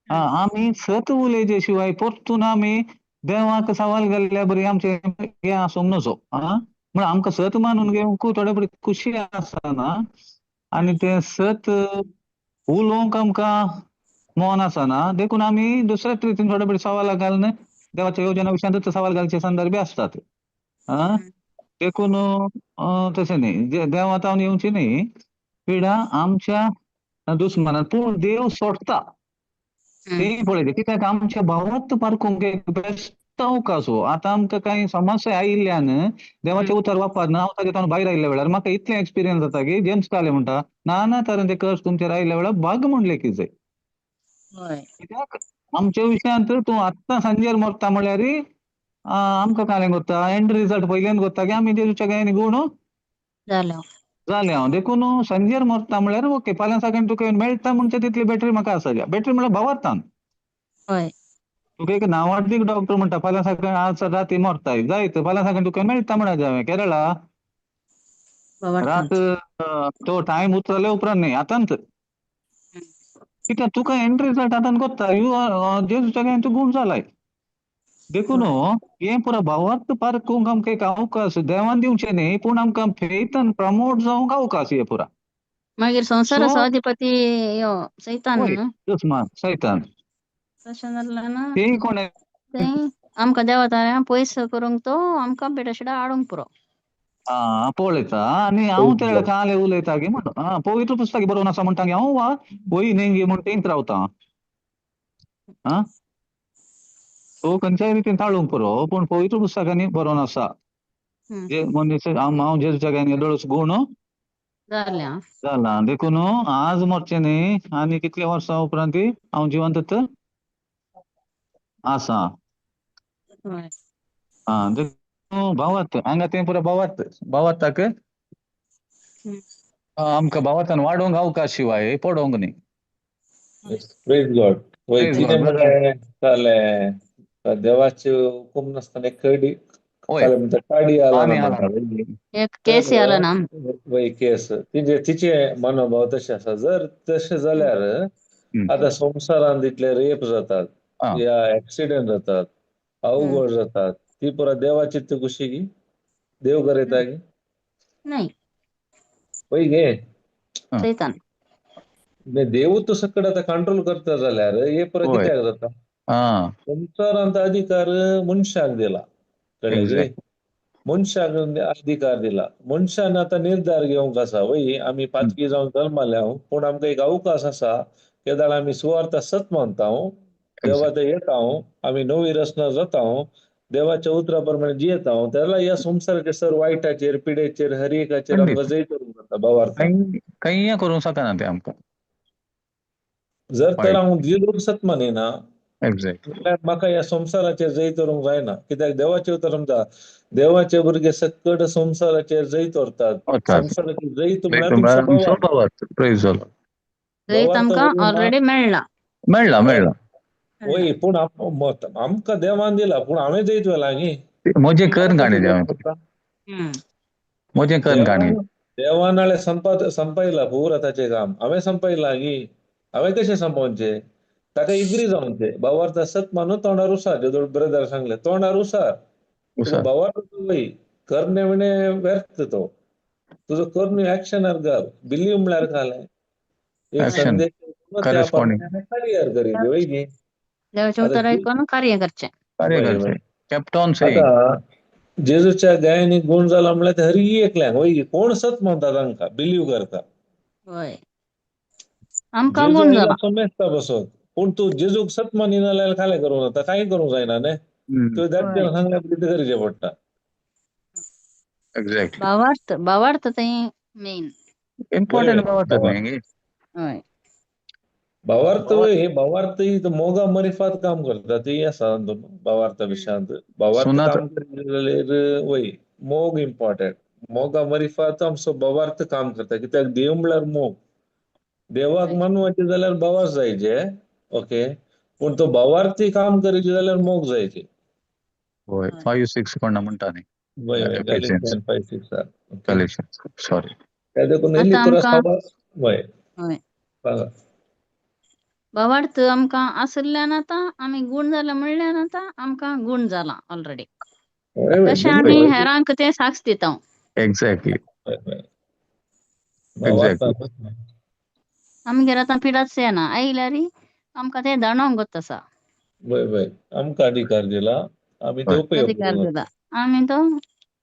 आमी सत उलयचे शिवाय परतून आमी देवाक सवाल घाल्ल्या बरी आमचें हें आसूंक नजो. आं, म्हण आमकां सत मानून घेवंक थोडे बरी खुशी आसना आनी तें सत उलोवंक आमकां मन आसना, देखून आमी दुसऱ्याच रितीन थोडे बरी सवालां घालून देवाच्या योजना विशयांतूच सवाल घालचे संदर्भ आसतात. आं, देखून तशें न्ही, देवातावन येवची न्ही पिडा आमच्या दुस्मानान, पूण देव सोडटा तें पळयलें कित्याक आमच्या भावात पारखूंक एक बेस्ट अवकाश हो. आतां आमकां कांय समस्या आयिल्ल्यान देवाचें उतर वापरना, हांव ताजे तावन भायर आयिल्ल्या वेळार म्हाका इतलें एक्सपिरियन्स जाता की जेम्स काले म्हणटा ना ना तरेन ते कर्स तुमचेर आयिल्ल्या वेळार भाग म्हूण लेखी जाय. कित्याक आमच्या विशयांत तूं आत्तां सांजेर मरता म्हणल्यार आमकां कालें कोत्ता एंड रिजल्ट पयल्यान कोत्ता की आमी जेजूच्या गायनी गुण जालें हांव. देखून सांजेर मरता म्हणल्यार ओके, फाल्यां सकाळीं तुका मेळटा म्हणचे तितली बॅटरी म्हाका आसा. बॅटरी म्हणल्यार भावार्थान तुका एक नांवाडदीक डॉक्टर म्हणटा फाल्यां सकाळीं आज राती मरताय जायत, फाल्यां सकाळीं तुका मेळटा म्हणा हांवें केरळा रात तो टायम उतरले उपरांत न्ही आतांच, कित्याक तुका एंड रिजल्ट आतां कोत्ता you जेजूच्या गायन तूं गूण जालाय. देखून हें पुरा भावार्थ पारखूंक आमकां एक अवकाश देवान दिवचें न्ही, पूण आमकां फेथान प्रमोट जावंक अवकाश हे पुरा. मागीर संवसाराचो अधिपती यो सैतान दुस्मान सैतान तशें जालें ना तें कोण तें आमकां देवा ताऱ्यां पयस करूंक तो आमकां बेटाशिडा हाडूंक पुरो. आं पळयता आनी हांव ते काले उलयता गे म्हण आं पवित्र पुस्तक बरोवन आसा म्हणटा हांव वा वय न्ही गे म्हण तेंच रावता. आं तो खंयच्याय रितीन ताळूंक पुरो पूण पवित्र पुस्तकांनी बरोवन आसा जे मनीस हांव जेजूच्या गायन येदोळच गूण जालें जाला देखून आज मरचें न्ही आनी कितले वर्सां उपरांत हांव जिवंत आसा. आं देखून भावार्थ हांगा तें पुरो भावार्थ भावार्थाक आमकां भावार्थान वाडोवंक अवकाश शिवाय पडोवंक न्ही. प्रेज गॉड. वय कितें म्हणलें जालें देवाचे हुकूम नासतना कडी काडी आला ना म्हणटा एक केस आला ना वय केस तिचे तिचे मनोभाव तशे आसा. जर तशें जाल्यार आतां संवसारांत इतले रेप जातात या एक्सिडेंट जातात अवघड जातात ती पुरा देवाची ती कशी की देव करयता की नाही वय गे सैतान देव तो सकड आतां कंट्रोल करता जाल्यार हे पुरा कित्याक जाता? संवसारांत अधिकार मनशाक दिला कळ्ळें? मनशाक अधिकार दिला मनशान आतां निर्धार घेवंक आसा वय आमी पातकी जावन जल्माल्या पूण आमकां एक अवकाश आसा केदाळ आमी सुवार्थ सत मानता देवा थंय येता आमी नवी रचना जाता देवाच्या उतरा प्रमाणे जियेता त्याला ह्या संवसाराचेर सर वायटाचेर पिडेचेर हर एकाचेर आमकां जैत करूंक जाता भावार्थान. कांय करूंक शकना तें आमकां जर तर हांव जेजूक सत मानिना एक्झॅक्टली म्हाका ह्या संवसाराचेर जैत व्हरूंक जायना कित्याक देवाचें उतर समजा देवाचे भुरगे सकट संवसाराचेर जैत व्हरतात. संवसाराचेर जैत म्हळ्यार तुमचो भावार्थ. जैत आमकां ऑलरेडी मेळ्ळा मेळ्ळा मेळ्ळा वय पूण आमकां देवान दिला पूण हांवें जैत व्हेलां न्ही म्हजें करून काणी देवान म्हजें करून काणी देवान हाणें संपयला पुरा ताचें काम हांवें संपयलां गी हांवें कशें संपोवचें? ताका एग्री जावचें भावार्थ सत मानून तोंडार उसार जेदोळ ब्रदर सांगलें तोंडार उसार तुजो भावार्थ वय करणे विणे व्यर्थ तो तुजो करणे एक्शनार घाल बिलीव म्हळ्यार घालें एक संदेश त्या प्रमाणे कार्य करीत वय न्ही देवाचें उतर आयकून कार्य करचें कार्य करचें केप्ट ऑन सेइंग. आतां जेजूच्या गायांनी गूण जाला म्हळ्यार ते हर एकल्याक वय कोण सत मानता तांकां बिलीव करता वय आमकां गूण जाला समजता बसत पूण तूं जेजूक सत मानिना जाल्यार खालें करूंक जाता कांय करूंक जायना न्ही तुवें धाडचें सांगल्यार कितें करचें पडटा. एक्झॅक्टली भावार्थ भावार्थ तें मेन इम्पॉर्टंट भावार्थ न्ही. हय भावार्थ हे भावार्थ ही मोगा मरिफात काम करता ती आसा भावार्था विशयांत भावार्थ काम करीत जाल्यार वय मोग इम्पॉर्टंट मोगा मरिफात आमचो भावार्थ काम करता कित्याक देव म्हळ्यार मोग देवाक मानवाचें जाल्यार भावार्थ जायचे ओके पूण तो भावार्थी काम करीत जाल्यार मोग जायचे. वय 5-6 कोणा म्हणटा न्ही वय वय 5-6 सॉरी देखून इल्ली पुरा वय सांगा भावार्थ आमकां आशिल्ल्यान आतां आमी गूण जाला म्हणल्यान आतां आमकां गूण जाला ऑलरेडी तशें आमी हेरांक तें साक्ष दिता. एक्झॅक्टली एक्झॅक्टली आमगेर आतां पिडाच येना आयल्यार आमकां तें दाणोवंक गोत आसा. वय वय आमकां अधिकार दिला आमी तो उपयोग अधिकार दिला आमी तो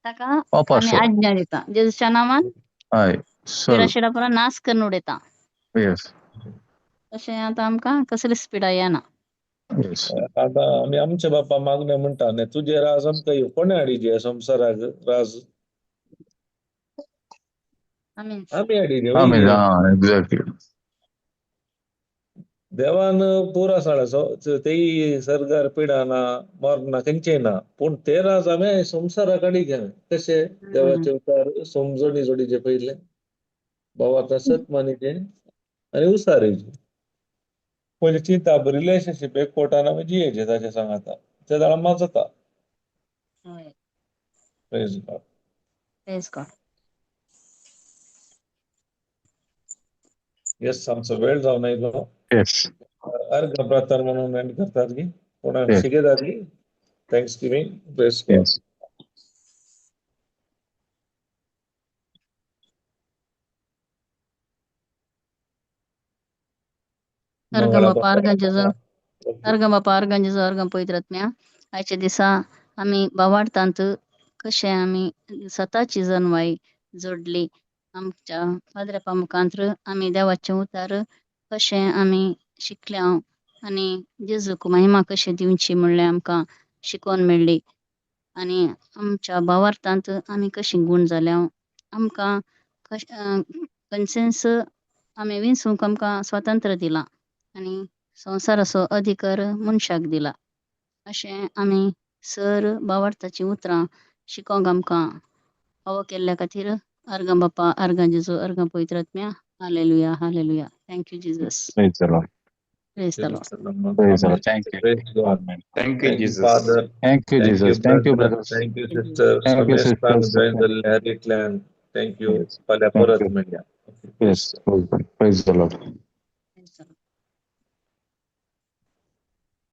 ताका आमी आज्ञा दिता जेजूच्या नांवान हय पिडा शिडा पुरा नाश करून उडयता. येस तशें आतां आमकां कसलीच पिडा येना. आतां आमी आमच्या बापा मागणें म्हणटा न्ही तुजें राज आमकां येवं कोणें हाडिचें संवसाराक राज आमी हाडिचें वय. एक्झॅक्टली देवान पुरा साळा तेय सरकार पिडा ना मरना खंयचेय ना पूण ते राज आमी संवसाराक हाडिचें कशें देवाचे उतार समजणी जोडीचे पयलें भावार्थ सत मानिचें आनी उसारीचे पयलीं चिंता रिलेशनशीप एक कोटान आमी जियेचें ताचे सांगाता ते जाणां मात जाता. Praise God. Praise God. Yes आमचो वेळ जावन आयलो. येस अर्घ प्रार्थना म्हणून एंड करतात की कोणाक शिकयतात की thanks giving. Praise God. अर्घ बापा अर्घांचे अर्घ बापा अर्घांचे अर्घ पवित्र आत्म्या आयच्या दिसा आमी भावार्थांत कशें आमी स्वताची जनवाय जोडली. आमच्या पाद्रेपा मुखांत्र आमी देवाचें उतार कशें आमी शिकल्या आनी जेजूक महिमा कशी दिवची म्हणलें आमकां शिकोवन मेळ्ळी. आनी आमच्या भावार्थांत आमी कशी गूण जाल्या, आमकां कन्सेन्स आमी विंचूंक आमकां स्वातंत्र्य दिलां आनी संवसाराचो अधिकार मनशाक दिला. अशें आमी सर भावार्थाचीं उतरां शिकोवंक आमकां फावो केल्ल्या खातीर अर्गां बापा, अर्गां जेजू, अर्गां पवित्र आत्म्या. Hallelujah, hallelujah. Thank you Jesus. Praise the Lord. Praise the Lord. Praise the Lord. Thank you. Praise God. Thank you Thank you, Jesus. Father. Thank you, Thank you, Jesus. Thank you, brother. brothers. Thank you, sister. Thank you, समेस्तांक sisters. Join जाल्ले हर एकल्यान. Thank you. Yes. फाल्यां Thank परत you. मेळया. Yes. Praise the Lord.